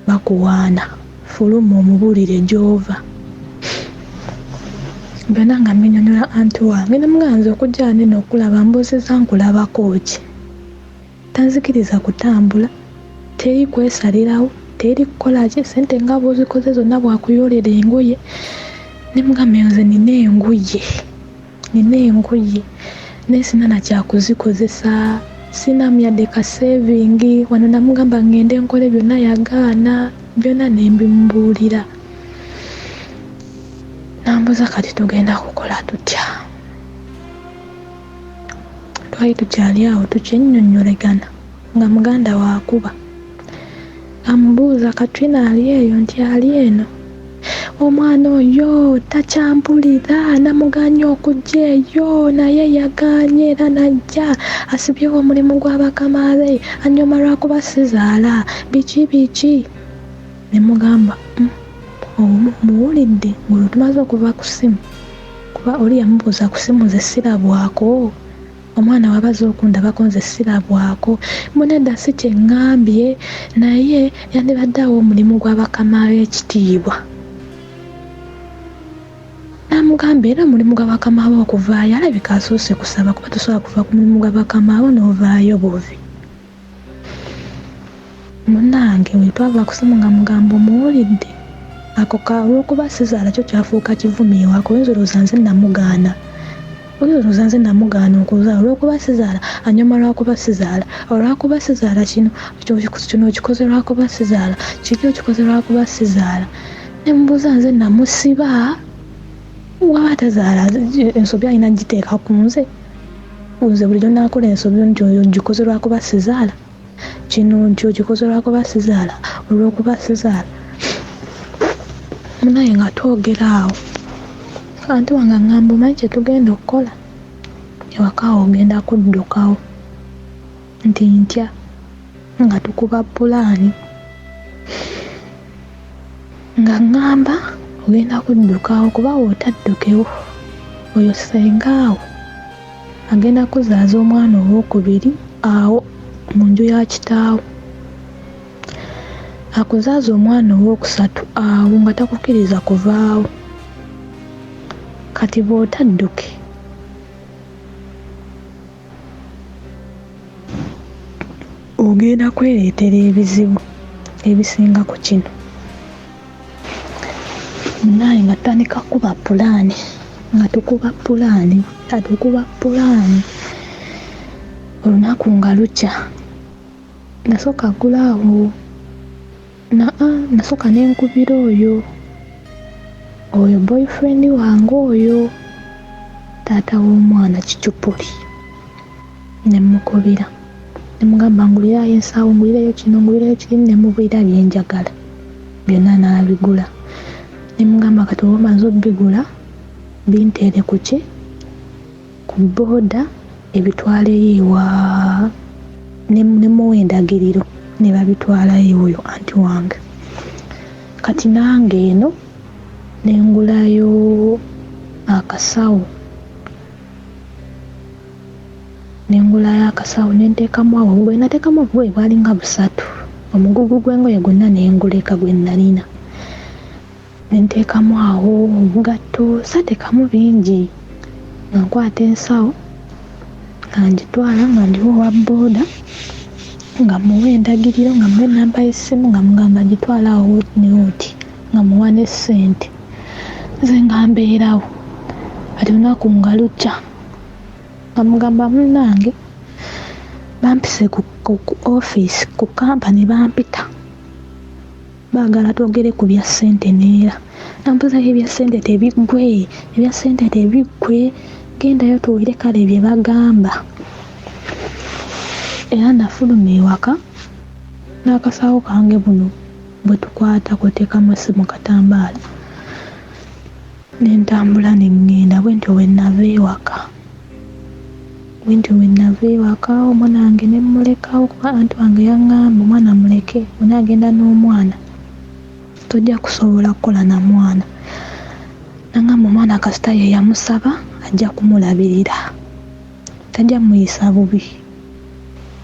bakuwaana, fuluma omubuulire gy'ova. Byonna nga mbinyonnyola anti wange ne mmugamba nze okujja wano eno okkulaba mbuuzizza nkulabako ki? Tanzikiriza kutambula, teri kwesalirawo, teri kukola ki, ssente nga bw'ozikoze zonna bw'akuyoolera engoye. Ne mmugamba nze nina engoye, nina engoye naye sirina na kyakuzikozesa, sirinamu yadde ka saving. Wano namugamba ŋŋende nkole byonna yagaana, byonna ne mbimubuulira. Nambuuza kati tugenda kukola tutya? Twali tukyali awo tukyennyonnyolegana nga muganda we akuba. Amubuuza Katrina ali eyo nti ali eno. Omwana oyo takyampulira namugaanye okujja eyo naye yagaanye era n'ajja asibyewo omulimu gwa bakama be anyooma lwakuba sizaala biki biki. Ne mugamba mm, muwulidde ng'olwo tumaze okuva ku ssimu kuba oli yamubuuza ku ssimu nze sirabwako. Omwana waba azze okundabako nze sirabwako. Mbu nedda si kye ŋŋambye naye yandibadde awa omulimu gwa bakama be ekitiibwa. N'amugamba era omulimu gwa bakama bo okuvaayo alabika asoose kusaba kuba tosobola kuva ku mulimu gwa bakama bo n'ovaayo buvi. Munange wetwava kusimu nga mugamba omuwulidde ako ka olwokuba sizaala kyo kyafuuka kivumi ewaka oyinza olowooza nze namugaana oyinza olowooza nze namugaana okuzaala olwokuba sizaala anyoma lwakuba sizaala olwakuba sizaala kino kino okikoze lwakuba sizaala kiri okikoze lwakuba sizaala nemubuuza nze namusiba waba tazaala ensobi alina giteeka ku nze. Nze bulijjo naakola ensobi nti oyo ngikoze lwakuba sizaala, kino nti okikoze lwakuba sizaala, olwokuba sizaala. Munaye nga twogera awo, anti wange angamba omanyi kye tugenda okukola? Ewaka awo ogenda kuddukawo. Nti ntya nga tukuba pulaani. Nga ŋŋamba ogenda kuddukawo kuba w'otaddukewo oyo ssenga wo agenda kukuzaaza omwana owookubiri awo mu nju ya kitaawo. Akuzaaze omwana owookusatu awo nga takukkiriza kuvaawo. Kati bw'otadduke. Ogenda kwereetera ebizibu ebisinga ku kino. Munnaaye nga tutandika kukuba pulaani, nga tukuba pulaani, nga tukuba pulaani. Olunaku nga lukya, nasooka ggula awo, naa nasooka ne nkubira oyo, oyo boyfriend wange oyo, taata w'omwana kicupuli. Ne mmukubira ne mugamba ngulirayo ensawo, ngulirayo kino, ngulirayo kiri, ne mubuulira bye njagala byonna n'abigula. Ne mugamba kati oba omaze obbigula binteere ku ki? Ku bbooda ebitwaleyo ewa ne muwa endagiriro ne babitwalayo ew'oyo anti wange. Kati nange eno ne ngulayo akasawo. Ne ngulayo akasawo ne nteekamu awo obugoye. Nateekamu obugoye bwalinga busatu, omugugu gw'engoye gwonna ne nguleka gwe nnalina. Ne nteekamu awo obugatto, saateekamu bingi nga nkwata ensawo nga ngitwala nga ngiwa owa bbooda nga mmuwa endagiriro, nga mmuwa ennamba y'essimu nga mmugamba gitwale awo wooti ne wooti nga mmuwa ne ssente. Nze nga mbeerawo kati olunaku nga lukya nga mugamba munnange bampise ku ku ofiisi ku kampani bampita baagala twogere ku bya ssente neera nambuuza ebya ssente tebiggwe ebya ssente tebiggwe gendayo tuwulire kale bye bagamba era nafuluma ewaka n'akasawo kange buno bwe tukwata k'oteekamu essimu katambaala ne ntambula ne ŋŋenda bwentyo bwe nava ewaka. Bwentyo bwe nava ewaka omwana wange ne mmulekawo kuba anti wange yaŋŋamba omwana muleke bw'onaagenda n'omwana tojja kusobola kukola na mwana. N'aŋŋamba omwana kasita ye yamusaba ajja kumulabirira tajja muyisa bubi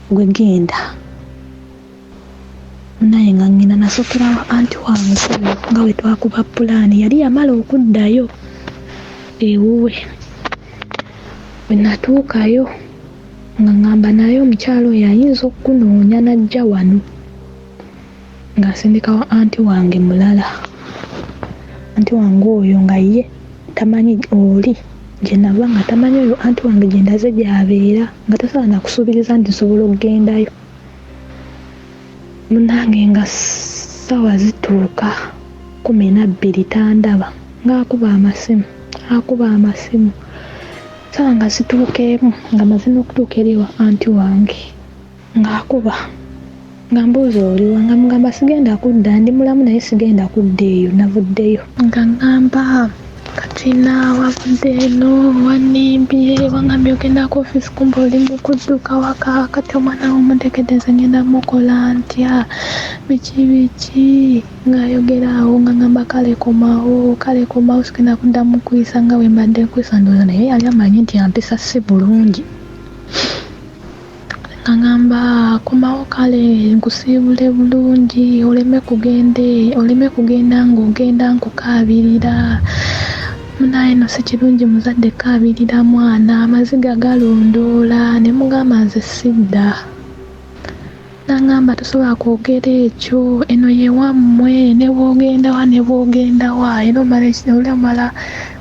ggwe genda. Munaye nga ngenda nasokera wa anti wange oyo nga bwe twakuba pulaani yali yamala okuddayo ewuwe. Bwe natuukayo nga ngamba naye omukyala oyo ayinza okukunoonya n'ajja wano ng'asindika wa anti wange mulala. Anti wange oyo nga ye tamanyi oli gye nava nga tamanyi oyo anti wange gye ndaze gy'abeera nga tasobola na kusuubiriza nti nsobola okugendayo. Munange nga ssawa zituuka 12 tandaba. Ng'akuba amasimu, akuba amasimu. Ssaawa nga zituuka emu nga maze n'okutuuka eri ewa anti wange. Ng'akuba nga mbuuza oliwa nga mugamba sigenda kudda ndi mulamu naye sigenda kudda eyo navuddeyo. Nga ŋŋamba kati wavudde eno wannimbye wangambye ogenda ku ofiisi kumbe oli mu kudduka waka kati omwana wo omuntekedde nze ngenda mukola ntya biki biki ng'ayogera awo nga ŋŋamba kale komawo kale komawo sigenda kuddamu kuyisa nga bwe mbadde nkuyisa ndowooza naye yali amanyi nti ampisa si bulungi. Nga ŋŋamba komawo kale nkusiibule bulungi oleme kugenda oleme kugenda ng'ogenda nkukaabirira. Munaaye nno si kirungi muzadde kukaabirira mwana, amaziga galondoola. Ne mugamba nze sidda. N'angamba tosobola kwogera ekyo, eno ye wammwe ne bw'ogenda wa ne bw'ogenda wa era omala era omala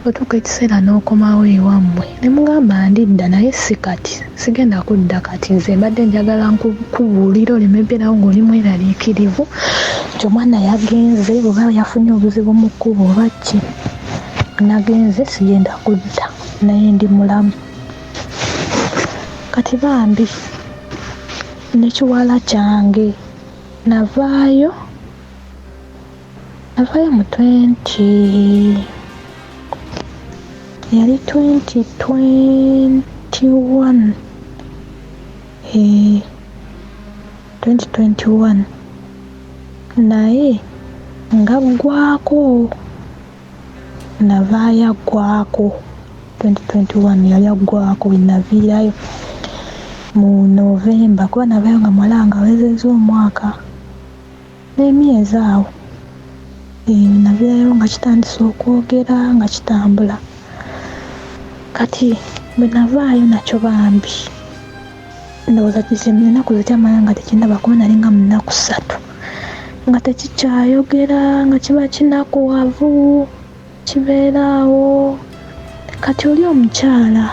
otuuka ekiseera n'okomawo ewammwe. Ne mugamba ndidda naye si kati, sigenda kudda kati nze mbadde njagala nkubuulire oleme beerawo ng'oli mweraliikirivu nti omwana yagenze oba yafunye obuzibu mu kkubo oba ki. Nagenze sigenda kudda naye ndi mulamu. Kati bambi ne kiwala kyange navaayo navaayo mu 20 yali 2021 eh, 2021 naye nga ggwako Navaayo aggwaako 2021 yali aggwaako we naviirayo mu November kuba navaayo nga muwala wange awezezza omwaka n'emyezi awo. Eeh naviirayo nga kitandise okwogera nga kitambula. Kati bwe navaayo nakyo bambi ndowooza ennaku ze kyamala nga tekindaba kuba nali nga mu nnaku ssatu nga tekikyayogera nga kiba kinakuwavu kibeera awo kati oli omukyala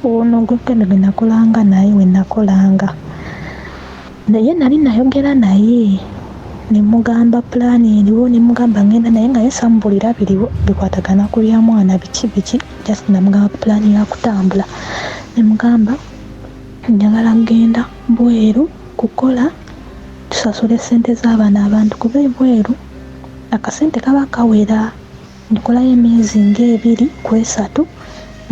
ono gwegenda gwe nakolanga naye we nakolanga naye nali nayogera naye ne mugamba pulaani eriwo ne mugamba ngenda naye nga ye samubulira biriwo bikwatagana ku bya mwana biki biki just namugamba pulaani ya kutambula ne mugamba njagala kugenda bweru kukola tusasule ssente z'abano abantu kuba ebweru akasente kaba kawera nkolayo emyezi ng'ebiri ku esatu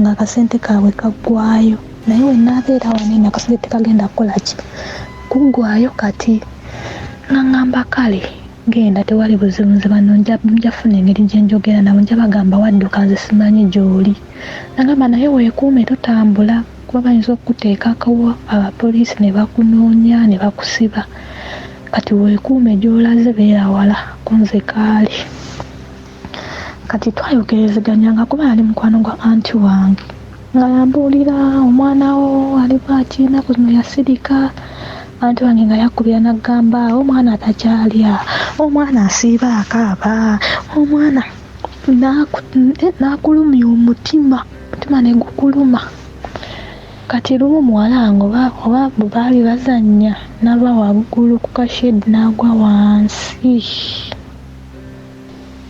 ng'akasente kaabwe kaggwaayo naye we naabeera wano eno akasente tekagenda kukola ki kuggwaayo kati nga ŋŋamba kale genda tewali buzibu nze bano nja funa engeri gye njogera nabo nja bagamba wadduka nze simanyi gy'oli nagamba naye weekuume totambula kuba bayinza okukuteekako abapoliisi ne bakunoonya ne bakusiba kati weekuume gy'olaze beera wala ku nze kaali kati twayogerezeganya nga kuba yali mukwano gwa anti wange nga yambuulira omwana wo ali bwati ennaku zino yasirika anti wange nga yakubira n'agamba omwana takyalya omwana asiiba akaaba omwana n'akulumya omutima omutima ne gukuluma kati lumu muwala wange oba oba bwe baali bazannya n'ava waggulu ku kashedi n'agwa wansi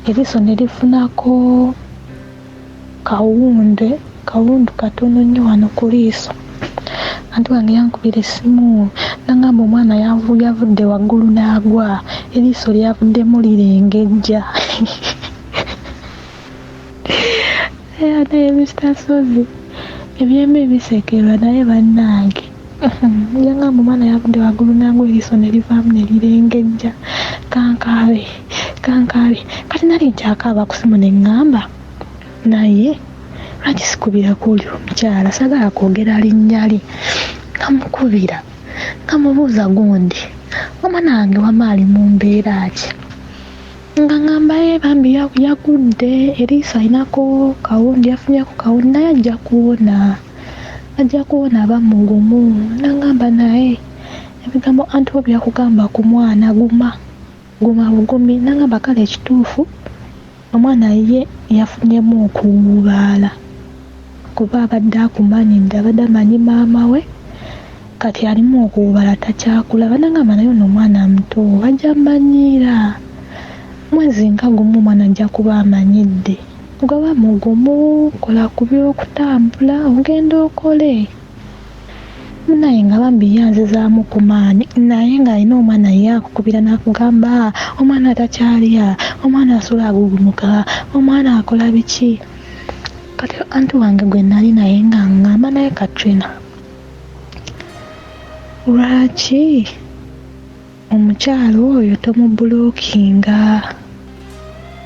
eriiso ne lifunako kawunde kawundu katono nnyo wano ku liiso anti wange yankubira essimu nangamba omwana yavudde waggulu n'agwa eriiso lyavuddemu lirengejja naye Mr. Sozi ebyembi bisekerwa naye bannange yangamba omwana yavudde waggulu n'agwa eriiso ne livaamu ne lirengejja kankaabe kankaabe kati nali nkyakaaba ku simu ne ŋŋamba naye lwaki sikubirako oli omukyala saagala kwogera linnya lye namukubira nga mubuuza gundi omwana wange wama ali mu mbeera ki nga ŋŋamba ye bambi yagudde eriiso alinako kawundi yafunyeko kawundi naye ajja kuwona ajja kuwona aba mugumu nangamba naye ebigambo anti wo byakugamba ku mwana guma guma bugumi nangamba kale ekituufu Omwana ye yafunyemu okuwuubaala kuba abadde akumanyidde abadde amanyi maama we kati alimu okuwuubaala takyakulaba nangamba naye ono omwana muto ajja manyiira mwezi nga gumu omwana ajja kuba amanyidde. Gwe ba mugumu, kola ku by'okutambula ogenda okole. Munaye nga bambi ye anzizaamu ku maanyi, naye ng'alina omwana ye akukubira n'akugamba omwana takyalya, omwana asula agugumuka, omwana akola biki. Kati anti wange gwe nali naye nga ŋŋamba naye Katrina, lwaki omukyala oyo tomublockinga?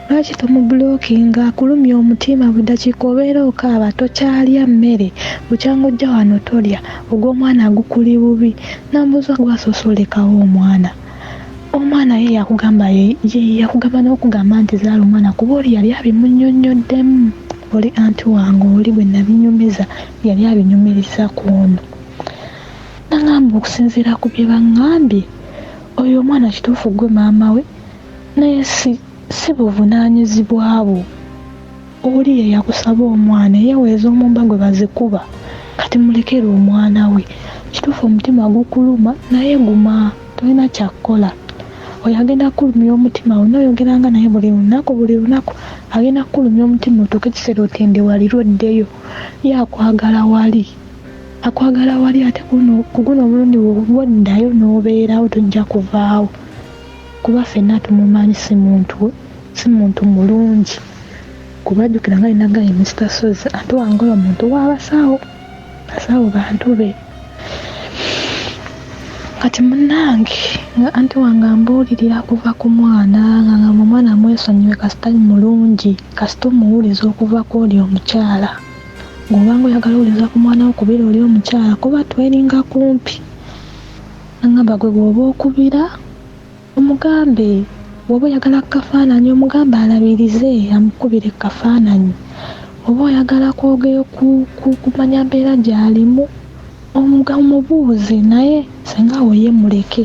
Lwaki tomublockinga? Akulumya omutima buli ddakiika obeera okaaba, tokyalya mmere, bukyanga ojja wano tolya, ogw'omwana gukuli bubi. Nambuuza gwasoose olekawo omwana. Omwana ye yakugamba, ye yakugamba n'okugamba nti zaala omwana, kuba oli yali abimunnyonnyoddemu. Oli anti wange oli gwe nabinyumiza yali abinyumiriza ku ono. Nangamba okusinziira ku bye baŋŋambye, oyo omwana kituufu ggwe maama we, naye si buvunaanyizibwa bwo. Oli ye yakusaba omwana, eyeweeza omumba gwe bazikuba, kati mulekere omwana we. Kituufu omutima gukuluma, naye guma, tolina kyakukola. Oyo agenda kukulumya omutima onooyogeranga naye buli lunaku buli lunaku, agenda kukulumya omutima otuuke ekiseera otendewalirwe oddeyo. Ye akwagala wali, akwagala wali, ate ku guno omulundi bw'oddayo n'obeerawo tojja kuvaawo. Kuba ffenna tumumanyi si muntu, si muntu mulungi. Kuba jjukira nga nagambye Mr. Sozi ate wange oyo muntu w'abasawo, basawo bantu be. Kati munnange nga anti wange ambuulirira kuva ku mwana, nga ngamba omwana mwesonyiwe kasita mulungi, kasita omuwuliza okuva ku oli omukyala. Ng'obanga oyagala owuliza ku mwana wo kubira oli omukyala kuba tweringa kumpi. Nangamba gwe bw'oba okubira omugambe, bw'oba oyagala kafaananyi omugambe alabirize amukubire kafaananyi. Oba oyagala kwogera kumanya mbeera gy'alimu omubuuze, naye senga awo ye muleke.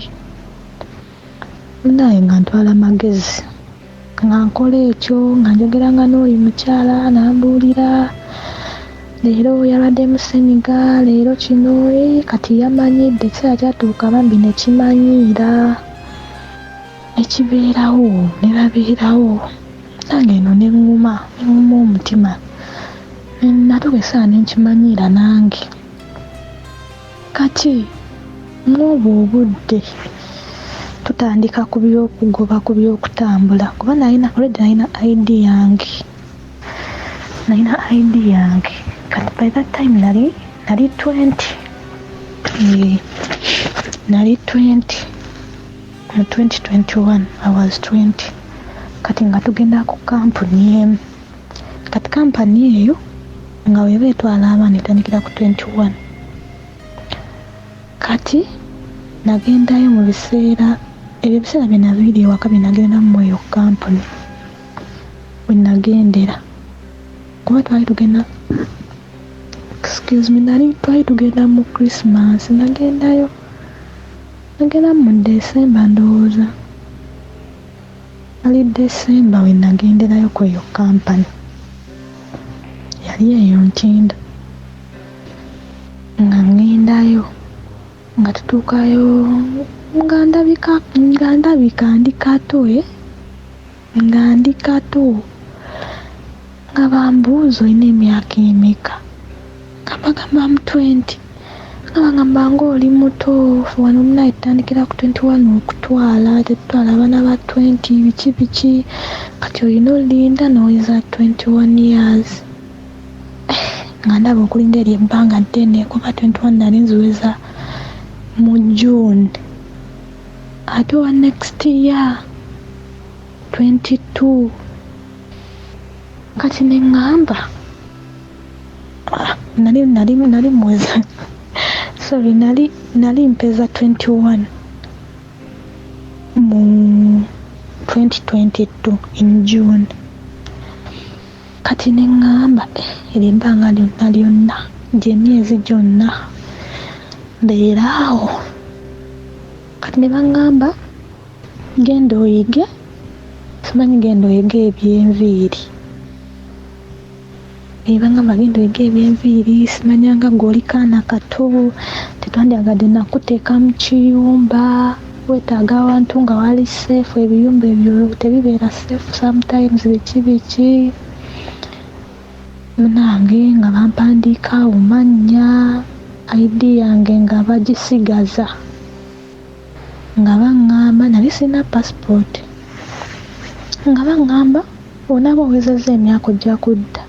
Munnange nga ntwala magezi, nga nkola ekyo, nga njogeranga n'oli mukyala n'ambuulira leero yabaddemu ssennyiga, leero kino, kati yamanyidde, ekiseera kyatuuka bambi ne kimanyiira, ne kibeerawo, ne babeerawo. Nange eno ne ŋŋuma, ne ŋŋuma omutima. Natuuka ekiseera ne nkimanyiira nange. Kati mw'obwo obudde tutandika ku by'okugoba ku by'okutambula, kuba nalina already nalina ID yange, nalina ID yange. Kati by that time nali 20, nali 20 mu 2021, I was 20. Kati nga tugenda ku kampuni emu. Kati kampani eyo nga weba etwala abaana etandikira ku 21. Kati nagendayo mu biseera ebyo, ebiseera bye naviira ewaka bye nagendamu mu eyo kampuni we nagendera, kuba twali tugenda, excuse me, nali twali tugenda mu Christmas. Nagendayo, nagenda mu December, ndowooza nali December we nagenderayo ku eyo kampani yali eyo Ntinda. Nga ŋŋendayo, nga tutuukayo, nga ndabika ndi kato, nga ndi kato, nga bambuuza olina emyaka emeka, nga mbagamba am 20, nga bagamba ng'oli muto, ffe wano munnange tutandikira ku 21 okutwala, tetutwala abaana ba 20 biki biki, kati olina olinda n'oweza 21 years. Nga ndaba okulinda eryo ebbanga ddene, kuba 21 nali nziweza mu June, ate owa next year 22. Kati ne ŋŋamba nali muweza, sorry, nali mpeza 21 mu 2022 in June. Kati ne ŋŋamba eryo ebbanga lyonna lyonna, gy'emyezi gyonna mbeera awo. Kati ne baŋŋamba genda oyige, simanyi genda oyige ebyenviiri. Ne baŋŋamba genda oyige ebyenviiri, simanyanga ggwe oli kaana kato, tetwandyagadde nakuteeka mu kiyumba, weetaaga awantu nga wali safe, ebiyumba ebyo tebibeera safe sometimes, biki biki. Munange nga bampandiika awo mannya, ID yange nga bagisigaza nga baŋŋamba nali sirina passport nga baŋŋamba onaaba owezezza emyaka ojja kudda.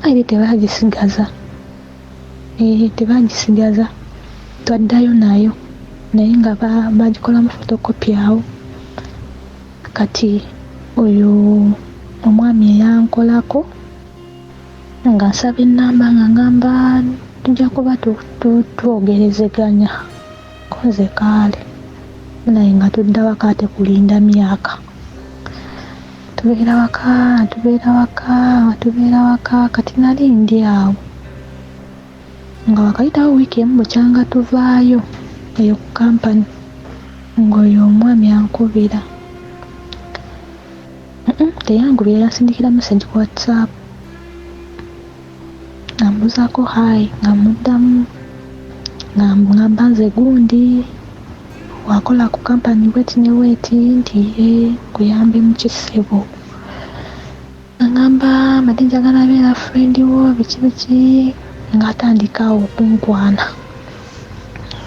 ID tebagisigaza, ee tebagisigaza twaddayo nayo naye nga bagikolamu photocopy awo. Kati oyo omwami eyankolako ng'asaba ennamba nga ngamba tujja kuba twogerezeganya ko nze kaale naye nga tudda waka ate kulinda myaka. Tubeera waka, tubeera waka, tubeera waka kati nali ndi awo nga wakayitawo wiiki emu bukyanga tuvaayo eyo ku kampani ng'oyo omwami ankubira. Teyankubira yansindikira message ku WhatsApp ambuuzaako hi nga muddamu nga ngamba nze gundi wakola ku kampani bweti ne bweti nti ye nkuyambe mu kisebo. Angamba mbadde njagala beera friend wo biki biki ng'atandika awo okunkwana.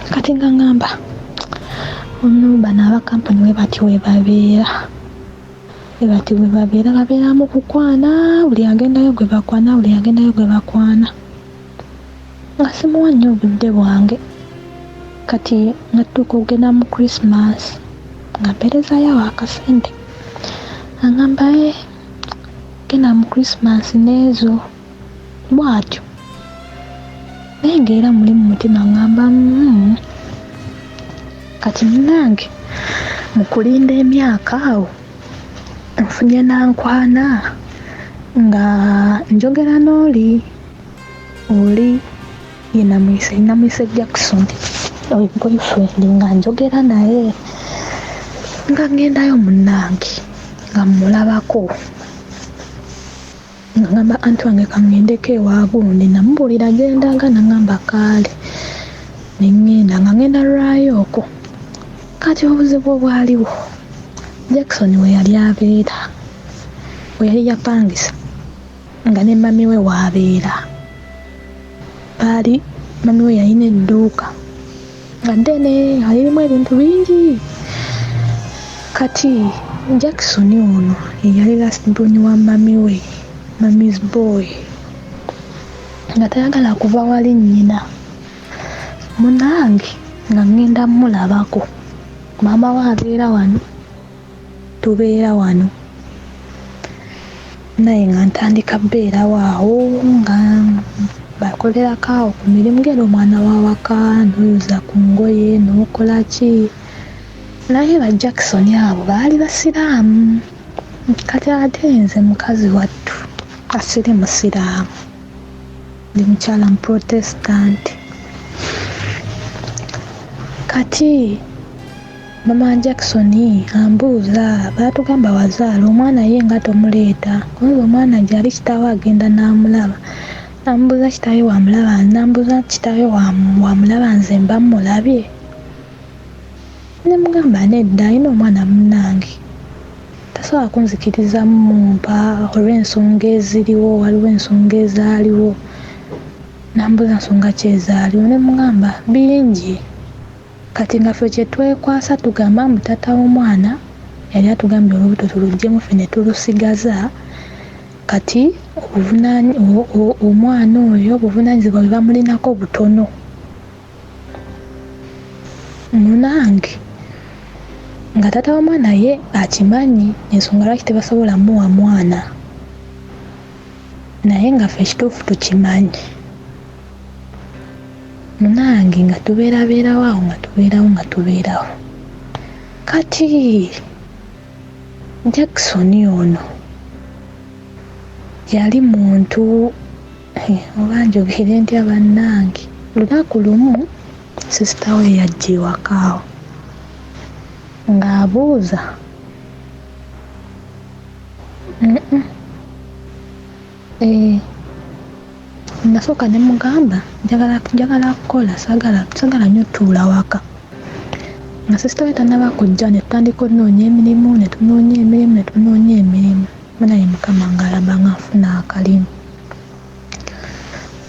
Kati nga ngamba ono bano aba kampani bwe bati we babeera bwe bati bwe babeera babeera mu kukwana buli agendayo gwe bakwana buli agendayo gwe bakwana nga simuwa nnyo obudde bwange. Kati nga tutuuka okugenda mu Christmas nga mpeerezaayo awo akasente angamba ee genda mu Christmas n'ezo bw'atyo naye ng'era muli mu mutima ngamba kati munnange mu kulinda emyaka awo nfunye n'ankwana nga njogera n'oli oli ye namuyise namuyise Jackson oyo boyfriend nga njogera naye nga ngendayo munnange nga mmulabako nga ngamba anti wange kaŋŋendeko ewa gundi namubuulira gye ndaga n'aŋŋamba kaale ne ŋŋenda nga ŋŋenda lwayo okwo. Kati obuzibu obwaliwo Jackson we yali abeera we yali yapangisa nga ne mummy we w'abeera baali mummy we yalina edduuka nga ddene nga lirimu ebintu bingi. Kati Jackson ono ye yali last born wa mummy we, mummy's boy nga tayagala kuva wali nnyina. Munnange nga ŋŋenda mmulabako, maama we abeera wano, tubeera wano naye nga ntandika bbeerawo awo nga bakolerako awo ku mirimu ng'era omwana w'awaka n'oyoza ku ngoye n'okola ki naye ba Jackson abo baali basiraamu kati ate nze mukazi wattu nga siri musiraamu ndi mukyala mu Protestant. Kati mama Jackson ambuuza baatugamba wazaala omwana ye nga tomuleeta kubanga omwana gy'ali kitaawe agenda n'amulaba. Nambuuza kitaawe wamulaba nambuuza kitaawe wamulaba nze mba mmulabye? Ne mugamba nedda alina omwana munnange tasobola kunzikiriza mumpa olw'ensonga eziriwo waliwo ensonga ezaaliwo. Nambuuza nsonga ki ezaaliwo ne mugamba bingi. Kati nga ffe kye twekwasa tugamba mbu taata w'omwana yali atugambye olubuto tuluggyemu ffe ne tulusigaza kati omwana oyo obuvunaanyizibwa bwe bamulinako butono. Munnange nga taata w'omwana ye akimanyi ensonga lwaki tebasobola mmuwa mwana naye nga ffe ekituufu tukimanyi. Munnange nga tubeerabeerawo awo nga tubeerawo nga tubeerawo. Kati Jackson ono yali muntu oba njogere ntya bannange, lunaku lumu sister we yajja ewaka awo ng'abuuza ee nasooka ne mugamba njagala njagala kukola saagala saagala nnyo ttuula waka. Nga sister we tannaba kujja ne tutandika okunoonya emirimu ne tunoonya emirimu ne tunoonya emirimu. Banaye Mukama ng'alaba nga nfuna akalimu.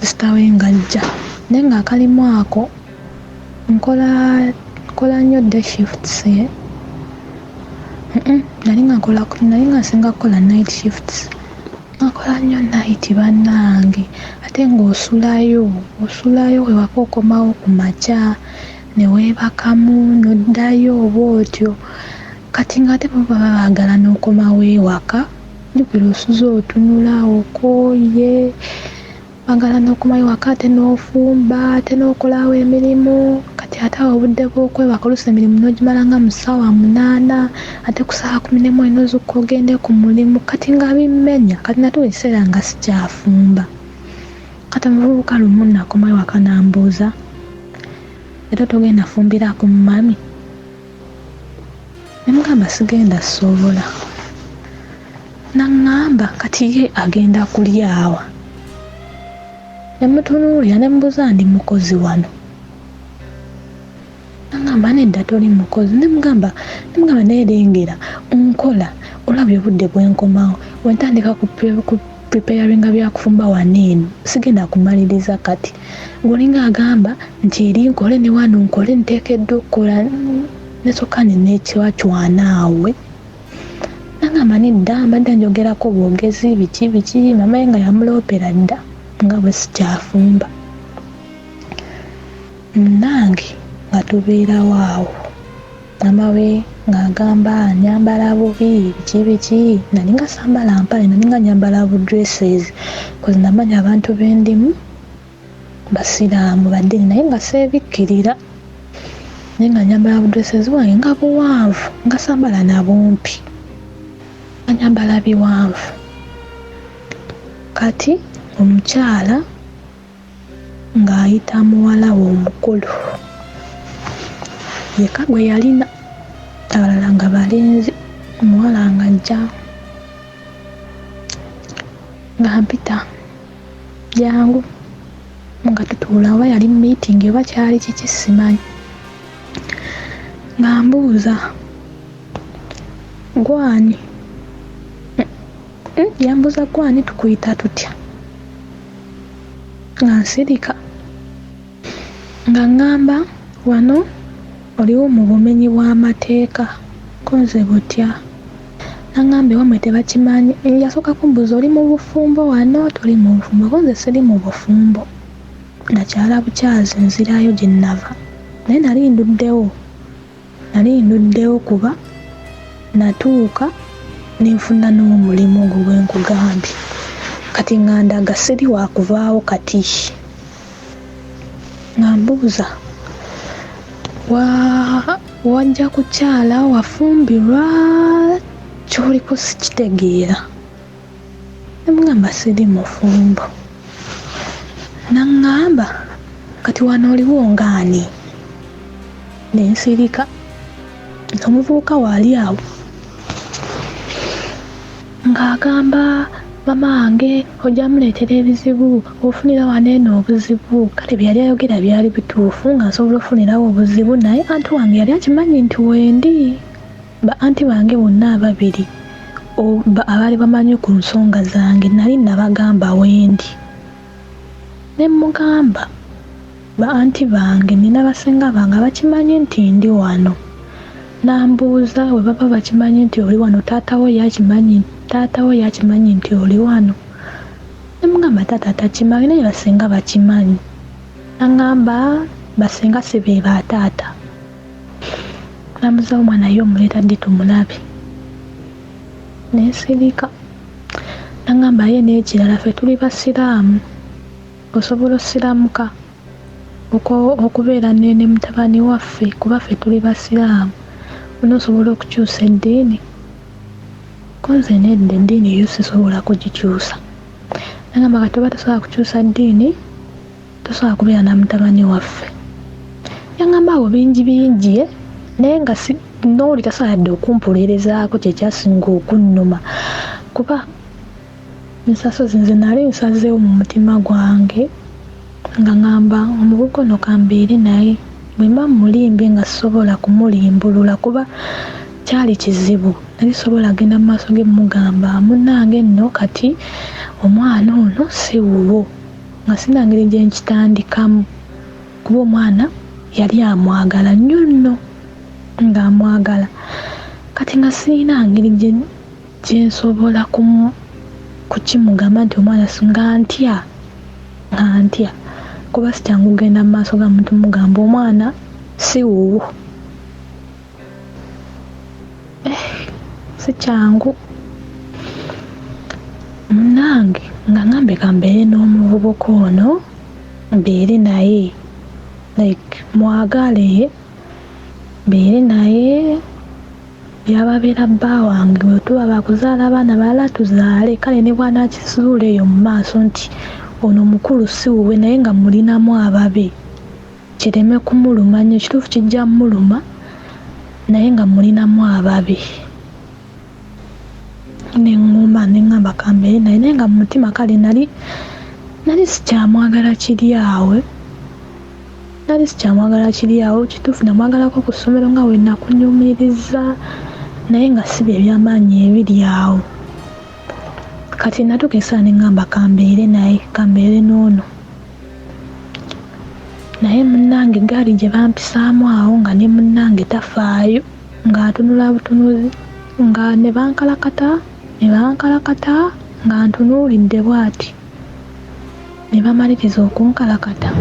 Sisita we ng'ajja naye ng'akalimu ako nkola nkola nnyo day shifts eh? Nali nga nkola nali nga nsinga kukola night shifts. Nga nkola nnyo night bannange ate ng'osulayo osulayo ewaka okomawo ku makya ne weebakamu n'oddayo bw'otyo. Kati ng'ate bo baba baagala n'okomawo ewaka, jjukira osuze otunula okooye, baagala n'okomawo ewaka ate n'ofumba ate n'okolawo emirimu. Kati ate awo obudde bw'okwebaka oluusi emirimu n'ogimala nga mu ssaawa 8 ate ku ssaawa 11 olina ozuukuka ogende ku mulimu. Kati nga bimmenya, kati natuuka ekiseera nga sikyafumba. Kati omuvubuka lumu nakomawo ewaka n'ambuuza, leero togenda fumbirako mummy? Ne mugamba sigenda sobola. N'aŋŋamba kati ye agenda kulya wa? Ne mutunuulira ne mubuuza ndi mukozi wano? N'aŋŋamba nedda toli mukozi. Ne mugamba naye lengera nkola olabye obudde bwe nkomawo bwe ntandika ku preparinga byakufumba wano eno sigenda kumaliriza kati. Ng'olinga agamba nti eri nkole ne wano nkole nteekeddwa okukola nesooka ne neecwacwana awo. N'aŋŋamba nedda mbadde njogerako bwogezi biki biki maama we nga yamuloopera dda nga bwe sikyafumba. Munnange nga tubeerawo awo maama we ng'agamba nnyambala bubi biki biki nali nga sambala mpale nali nga nnyambala bu dresses cause namanya abantu be ndimu basiraamu ba ddiini naye nga seebikkirira naye nga nnyambala bu dresses bwange nga buwanvu nga sambala na bumpi nga nnyambala biwanvu. Kati omukyala ng'ayita muwala we omukulu yekka gwe yalina abalala nga balenzi omuwala ng'ajja ng'ampita jangu nga tutuula oba yali meeting oba kyali kiki simanyi. Ng'ambuuza gw'ani? Yambuuza gw'ani tukuyita tutya? Nga nsirika ng'aŋŋamba wano oliwo mu bumenyi bw'amateeka ko nze butya? N'aŋŋamba ewammwe tebakimanyi. Yasooka kumbuuza oli mu bufumbo wano toli mu bufumbo? Ko nze siri mu bufumbo. Nakyala bukyazi nzirayo gye nnava naye nali nduddewo nali nduddewo kuba natuuka ne nfuna n'omulimu ogwo gwe nkugambye. Kati nga ndaga siri waakuvaawo kati. Ng'ambuuza wajja kukyala wafumbirwa ky'oliko sikitegeera. Ne mugamba siri mufumbo. N'aŋŋamba kati wano oliwo ng'ani? Ne nsirika. Omuvubuka waali awo ng'agamba maama wange ojja muleetera ebizibu ofunira wano eno obuzibu. Kale bye yali ayogera byali bituufu nga nsobola okufunirawo obuzibu naye anti wange yali akimanyi nti wendi. Ba anti bange bonna ababiri abaali bamanyi ku nsonga zange nali nabagamba wendi. Ne mmugamba ba anti bange nina basenga bange abakimanyi nti ndi wano. N'ambuuza bwe baba bakimanyi nti oli wano taata wo ye akimanyi taata wo ye akimanyi nti oli wano? Ne mugamba taata takimanyi naye basenga bakimanyi. N'aŋŋamba basenga si be ba taata. N'ambuuza omwana ye omuleeta ddi tumulabe? Ne nsirika. N'aŋŋamba ye n'ekirala ffe tuli basiraamu osobola osiramuka okubeera ne mutabani waffe kuba ffe tuli basiraamu onoosobola okukyusa eddiini? Ko nze nedda eddiini yo sisobola kugikyusa. N'aŋŋamba kati oba tosobola kukyusa ddiini tosobola kubeera na mutabani waffe. Yaŋŋamba awo bingi bingi naye nga n'oli tasobola yadde okumpolerezaako kye kyasinga okunnuma kuba nsasozi nze nali nsazeewo mu mutima gwange nga ŋŋamba omuvubuka ono kambeere naye bwe mba mmulimbye nga sisobola kumulimbulula kuba kyali kizibu. Nali sobola genda mu maaso ge mugamba munnange nno kati omwana ono si wuwo, nga sirina ngeri gye nkitandikamu kuba omwana yali amwagala nnyo nno, ng'amwagala. Kati nga sirina ngeri gye nsobola kukimugamba nti omwana nga ntya, nga ntya kuba si kyangu kugenda mu maaso ga muntu mugamba omwana si wuwo. Si kyangu. Munnange nga ngambye kambeere n'omuvubuka ono, mbeere naye like mwagale, mbeere naye byaba abeera bba wange, bwe tuba baakuzaala abaana balala tuzaale, kale ne bw'anaakizuula eyo mu maaso nti ono mukulu si wuwe naye nga mulinamu ababe, kireme kumuluma nnyo. Ekituufu kijja mmuluma naye nga mulinamu ababe. Ne ŋŋuma ne ŋŋamba kambeere naye, naye nga mu mutima kale nali nali sikyamwagala kiri awo, nali sikyamwagala kiri awo. Kituufu namwagalako ku ssomero nga bwe nakunyumiriza naye nga si bye by'amaanyi ebiri awo. Kati natuuka essaawa ne ŋŋamba kambeere naye, kambeere n'ono. Naye munnange eggaali gye bampisaamu awo nga ne munnange tafaayo, ng'atunula butunuzi, nga ne bankalakata ne bankalakata nga ntunuulidde bw'ati. Ne bamaliriza okunkalakata,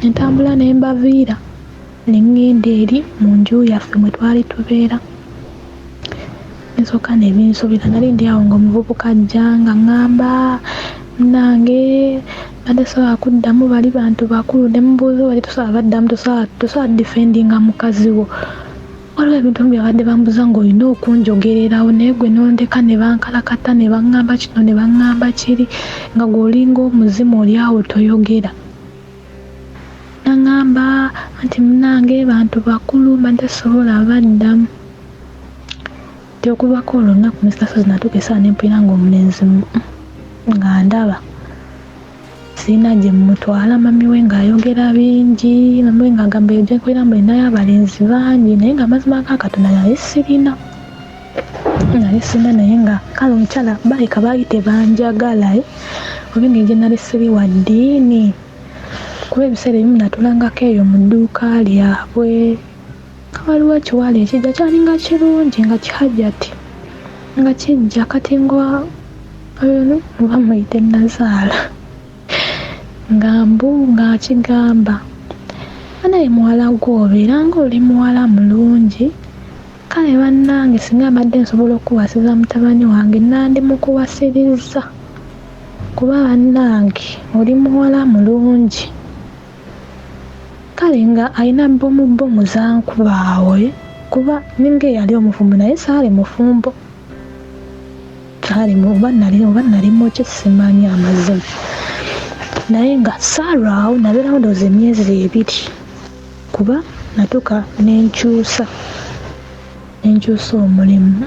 ne ntambula ne mbaviira ne ŋŋenda eri mu nju yaffe mwe twali tubeera. Nsooka ne binsobera, nali ndi awo ng'omuvubuka ajja ng'aŋŋamba munnange mbadde sisobola kuddamu bali bantu bakulu, ne mubuuza bali tosobola baddamu, tosobola difendinga mukazi wo. Waliwo ebintu ebimu bye babadde bambuuza ng'olina okunjogererawo naye ggwe n'ondeka ne bankalakata ne baŋŋamba kino ne baŋŋamba kiri nga ggwe olinga omuzimu oli awo toyogera. N'aŋŋamba anti munnange bantu bakulu mbadde sisobola baddamu. Nti okuva ku olwo olunaku Mister Ssozi natuuka essaawa ne mpulira ng'omulenzi nga ndaba sirina gye mmutwala, mummy we ng'ayogera bingi, mummy we ng'agamba eyo gye nkolera mbu ninayo abalenzi bangi naye ng'amazima ga Katonda nali sirina, nali sirina naye nga kale omukyala balabika baali tebanjagala oba engeri gye nali siri wa ddiini kuba ebiseera ebimu natulangako eyo mu dduuka lyabwe. Nga waliwo ekiwala ekijja kyalinga kirungi nga kihajati nga kijja kati nga oba muyite nazaala nga mbu nga akigamba banaye muwala gwe obeera nga oli muwala mulungi kale bannange singa mbadde nsobola okukuwasiza mutabani wange nandimukuwasirizza kuba bannange oli muwala mulungi. Kale nga alina bbomu bbomu zankuba awo kuba ninga eyali omufumbo naye saali mufumbo, saali oba nali oba nali muki simanyi amazima, naye nga saalwawo nabeerawo ndowooza emyezi ebiri kuba natuuka ne nkyusa ne nkyusa omulimu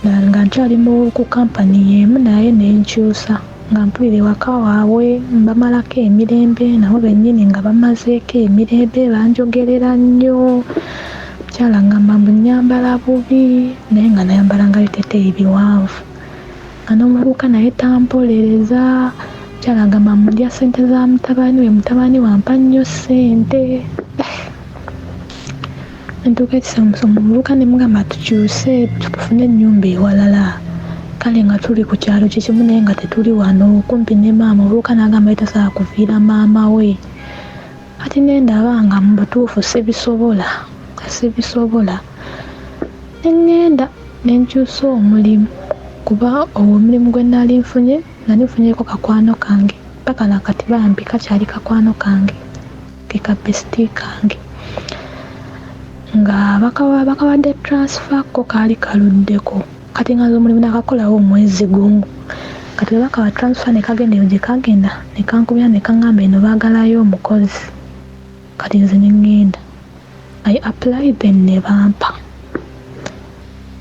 nga nkyali mu ku kampani y'emu naye ne nkyusa nga mpulira ewaka waabwe mbamalako emirembe nabo bennyini nga bammazeeko emirembe banjogerera nnyo. Omukyala angamba mbu nnyambala bubi naye nga nayambalanga biteeteeyi biwanvu nga n'omuvubuka naye tampolereza. Omukyala angamba mbu ndya ssente za mutabani we, mutabani we ampa nnyo ssente. Ntuuka ekiseera omuvubuka ne mugamba tukyuse tufune ennyumba ewalala. Kale nga tuli ku kyalo kye kimu naye nga tetuli wano kumpi ne maama. Omuvubuka n'agamba ye tasobola kuviira maama we. Kati ne ndaba nga mu butuufu sibisobola, nga sibisobola. Ne ŋŋenda ne nkyusa omulimu kuba ogwo omulimu gwe nali nfunye nali nfunyeeko kakwano kange ppaka na kati bambi kakyali kakwano kange. Ke ka bestie kange nga bakawadde transfer ko kaali kaluddeko kati nga nze omulimu nakakolawo omwezi gumu kati bwe bakawa transfer ne kagenda eyo gye kagenda ne kankubira ne kaŋŋamba eno baagalayo omukozi kati nze ne ŋŋenda I apply then ne bampa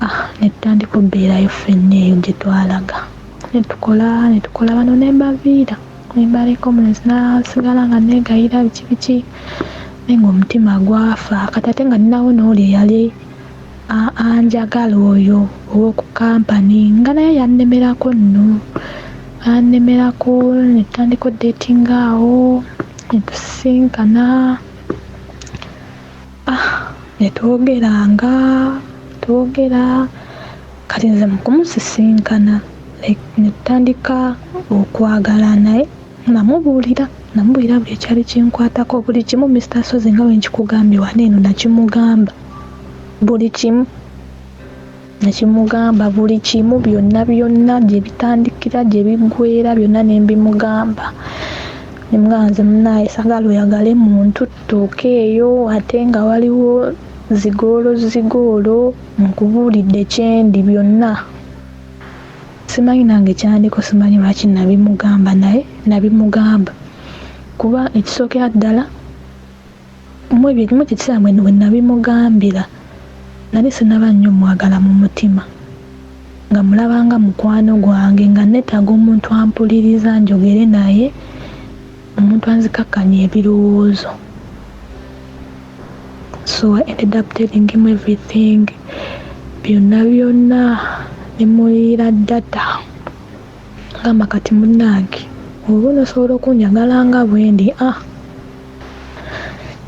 ah ne tutandika obbeerayo ffenna eyo gye twalaga ne tukola ne tukola bano ne mbaviira. Ne mbaleka omulenzi n'asigala nga neegayirira biki biki naye ng'omutima gwafa kati ate nga nninawo n'oli eyali Anjagala oyo ow'oku kampani nga naye yannemerako nno, annemerako ne tutandika oddeetinga awo ne tusisinkana, ah ne twogeranga twogera. Kati nze mu kumusisinkana like ne tutandika okwagala naye namubuulira namubuulira buli ekyali kinkwatako buli kimu. Mr Ssozi nga bwe nkikugambye wano eno nakimugamba buli kimu, nakimugamba buli kimu byonna byonna gye bitandikira gye biggweera byonna ne mbimugamba. Ne mugamba nze munnaaye saagala oyagale muntu tutuuke eyo ate nga waliwo zigoolo zigoolo nkubuulidde kyendi byonna. Simanyi nange kyandiko simanyi lwaki nabimugamba naye nabimugamba kuba ekisookera ddala mwekyo ekiseera we nabimugambira nali sinnaba nnyo mwagala mu mutima nga mulaba nga mukwano gwange nga neetaaga omuntu ampuliriza njogere naye, omuntu anzikakkanya ebirowoozo. So I ended up telling him everything byonna byonna ne muyiira data. Ngamba kati munnange oba onoosobola okunjagala nga bwe ndi, ah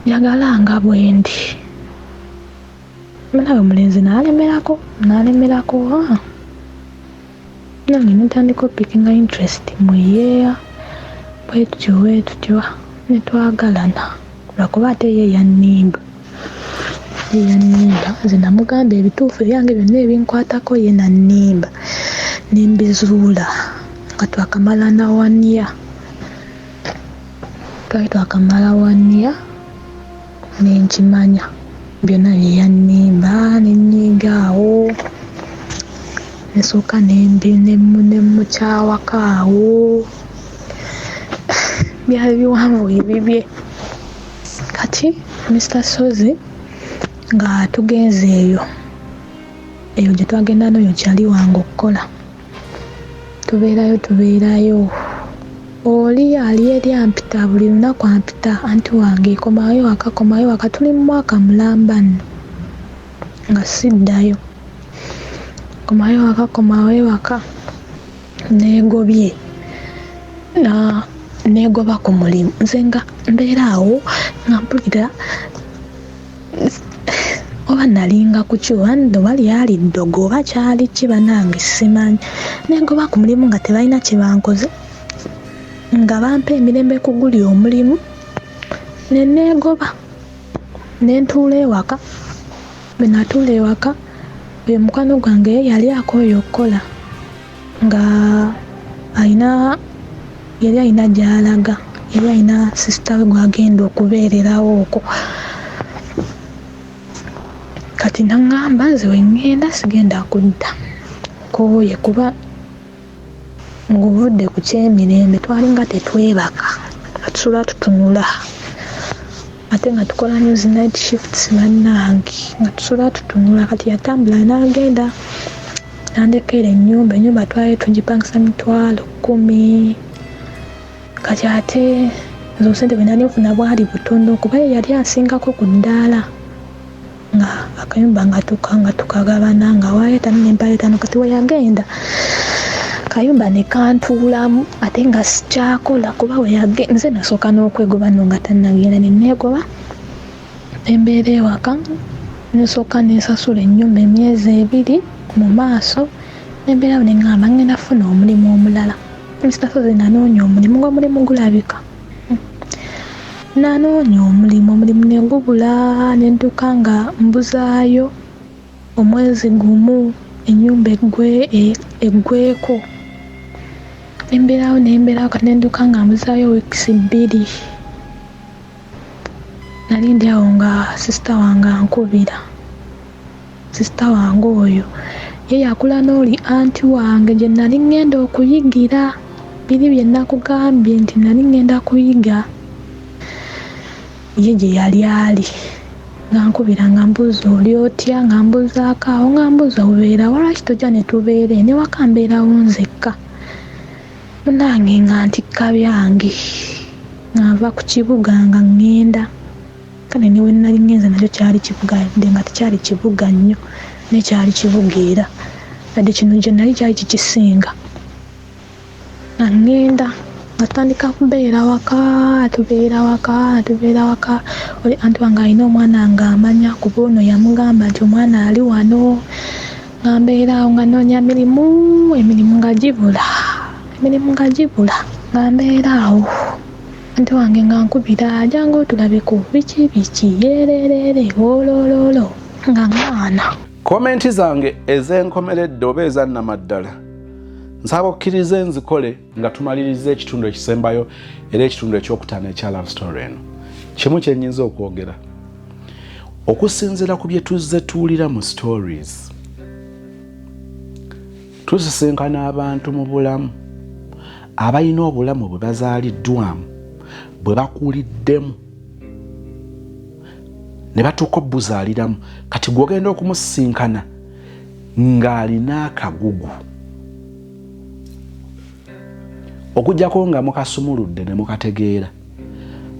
njagala nga bwe ndi. Munnange omulenzi n'alemerako n'alemerako ah nange ne ntandika oppickinga interest mu ye bwe tutyo bwe tutyo ne twagalana lwakuba ate ye yannimba, ye yannimba nze namugamba ebituufu ebyange byonna ebinkwatako ye n'annimba ne mbizuula nga twakamala na one year, twali twakamala one year ne nkimanya byonna bye yannimba ne nnyiiga awo ne nsooka ne mmukyawako awo byali biwanvu ebibye. Kati Mr Ssozi nga tugenze eyo, eyo gye twagenda n'oyo kyali wange okukola, tubeerayo tubeerayo oli ali eri ampita buli lunaku ampita anti wange komawo ewaka komawo ewaka tuli mu mwaka mulamba nno nga siddayo. Komawo ewaka komawo ewaka neegobye neegoba ku mulimu nze nga mbeera awo nga mpulira oba nalinga ku ki oba lyali ddogo oba kyali ki bannange simanyi. Neegoba ku mulimu nga tebalina kye bankoze nga bampa emirembe ku guli omulimu ne neegoba ne ntuula ewaka. Bwe natuula ewaka oyo mukwano gwange ye yali akooye okukola nga ayina yali ayina gy'alaga yali ayina sister we gw'agenda okubeererawo okwo. Kati n'aŋŋamba nze we ŋŋenda sigenda kudda nkooye kuba ng'ovudde ku ky'emirembe twalinga tetwebaka nga tusula tutunula ate nga tukola nnyo zi night shifts bannange nga tusula tutunula. Kati yatambula n'agenda n'andekera ennyumba, ennyumba twali tugipangisa 100,000. Kati ate nze obusente bwe nali nfuna bwali butono kuba ye yali asingako ku ddaala nga akayumba nga tuka nga tukagabana nga awaayo etaano ne mpaayo etaano. Kati we yagenda kayumba ne kantuulamu ate nga sikyakola kuba we nze nasooka n'okwegoba nno nga tannagenda ne neegoba ne mbeera ewaka ne nsooka ne nsasula ennyumba emyezi ebiri mu maaso ne mbeerawo ne ŋŋamba ŋŋenda kufuna omulimu omulala. Mr Ssozi nanoonya omulimu ng'omulimu gulabika. Nanoonya omulimu, omulimu ne gubula ne ntuuka nga mbuzaayo omwezi gumu ennyumba eggwe eggweeko. Ne mbeerawo ne mbeerawo kati ne ntuuka nga mbuzaayo weeks 2. Nali ndi awo nga sister wange ankubira. Sister wange oyo ye yakula n'oli anti wange gye nali ŋŋenda okuyigira biri bye nakugambye nti nali ŋŋenda kuyiga ye gye yali ali. Ng'ankubira ng'ambuuza oli otya, ng'ambuuzaako awo ng'ambuuza obeera wa lwaki tojja ne tubeera eno ewaka mbeerawo nzekka. Munnange nga ntikka byange nga nva ku kibuga nga ŋŋenda. Kale ne we nnali ŋŋenze nakyo kyali kibuga yadde nga tekyali kibuga nnyo naye kyali kibuga era yadde kino gye nnali kyali kikisinga. Nga ŋŋenda nga tutandika kubeera waka tubeera waka tubeera waka oli anti wange alina omwana ng'amanya kuba ono yamugamba nti omwana ali wano nga mbeera awo nga nnoonya mirimu emirimu nga gibula emirimu nga gibula nga mbeera awo anti wange nga nkubira jangu otulabeko biki biki yeereereere woolooloolo nga ŋŋaana.
Komenti zange ez'enkomeredde oba ezannamaddala nsaba okkirize nzikole nga tumaliriza ekitundu ekisembayo era ekitundu ekyokutaano ekya love story eno. Kimu kye nnyinza okwogera okusinziira ku bye tuzze tuwulira mu stories, tusisinkana abantu mu bulamu abalina obulamu bwe bazaaliddwamu, bwe bakuliddemu ne batuuka obuzaaliramu. Kati gw'ogenda okumusisinkana ng'alina akagugu, okuggyako nga mukasumuludde ne mukategeera,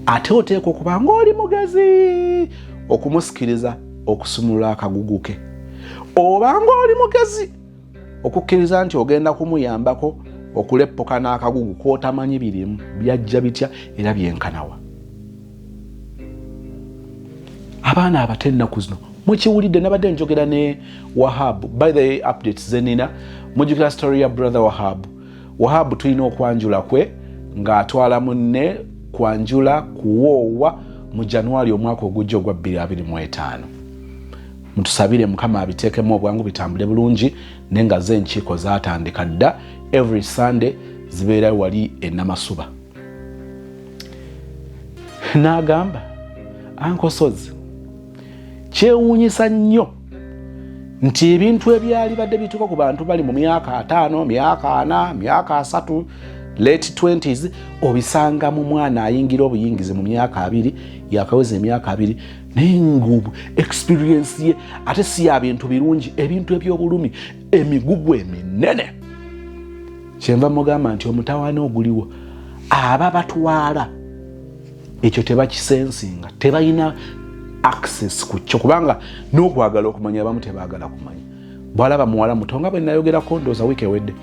ate oteekwa okuba ng'oli mugezi okumusikiriza okusumulula akagugu ke, oba ng'oli mugezi okukkiriza nti ogenda kumuyambako okuleppuka n'akagugu k'otamanyi birimu byajja bitya era byenkanawa. Abaana abato ennaku zino mukiwulidde, nabadde njogera ne Wahab. By the way, updates zenina, mujjukira story ya brother Wahab. Wahab tulina okwanjula kwe ng'atwala munne kwanjula kuwoowa mu January omwaka ogujja ogwa 2025. Mutusabire Mukama abiteekemu obwangu bitambule bulungi, naye nga ze enkiiko zaatandika dda, every Sunday zibeera wali enamasuba. N'agamba, "Ankosozi, kyewuunyisa nnyo nti ebintu ebyali badde bituuka ku bantu bali mu myaka 50, myaka 40, myaka 30, late 20s, obisanga mu mwana ayingira obuyingizi mu myaka 20, yakaweza emyaka 20, naye nga experience ye ate si ya bintu birungi, ebintu ebyobulumi, emigugu eminene." Kyenva mugamba nti omutawaana oguliwo, aba batwala ekyo tebakisensinga, tebalina access ku kyo, kubanga n'okwagala okumanya abamu tebaagala kumanya. Bwalaba muwala muto, nga bwe nayogerako ndooza wiiki ewedde,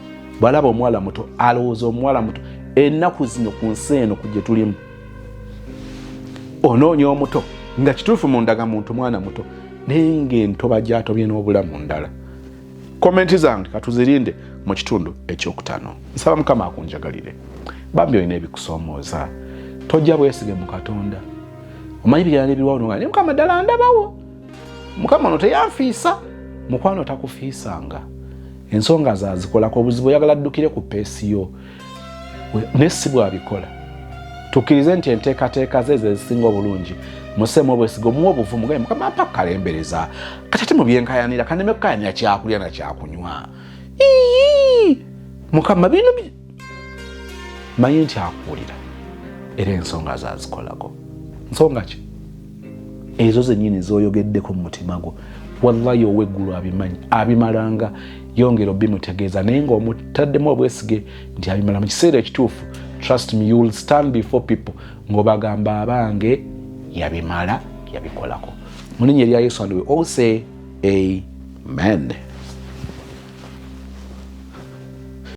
bwalaba omuwala muto alowooza omuwala muto. Ennaku zino ku nsi eno ku gye tulimu, onoonya omuto nga kituufu mu ndagamuntu mwana muto, naye ng'entoba gyatobye n'obulamu ndala. Komenti zange katuzirinde mu kitundu ekyokutaano. Nsaba Mukama akunjagalire. Bambi, olina ebikusoomooza, tojja bwesige mu Katonda. Omanyi bigenda nebirwawo, nga naye Mukama ddala ndabawo, Mukama ono teyanfiisa. Mukwano, takufiisanga, ensonga zazikolako. Obuzibu oyagala ddukire ku pace yo, naye si bwabikola. Tukkirize nti enteekateeka ze zezisinga obulungi. Museemu obwesiga, omuwa obuvumu, gaye Mukama mpa kalembereza kati ate mubyenkayanira, kaneme kukayanira kyakulya na kyakunywa. Ii! Mukama bino manyi nti akuwulira era ensonga zazikolako. Nsonga ki ezo zenyini zoyogeddeko mu mutima gwo? Wallahi oweggulu abimanyi, abimalanga. Yongera obimutegeeza, naye ngaomutaddemu obwesige nti abimala mu kiseera ekituufu. Trust me, you will stand before people ng'obagamba, "Abange, yabimala, yabikolako." Mu linnya erya Yesu, and we all say amen.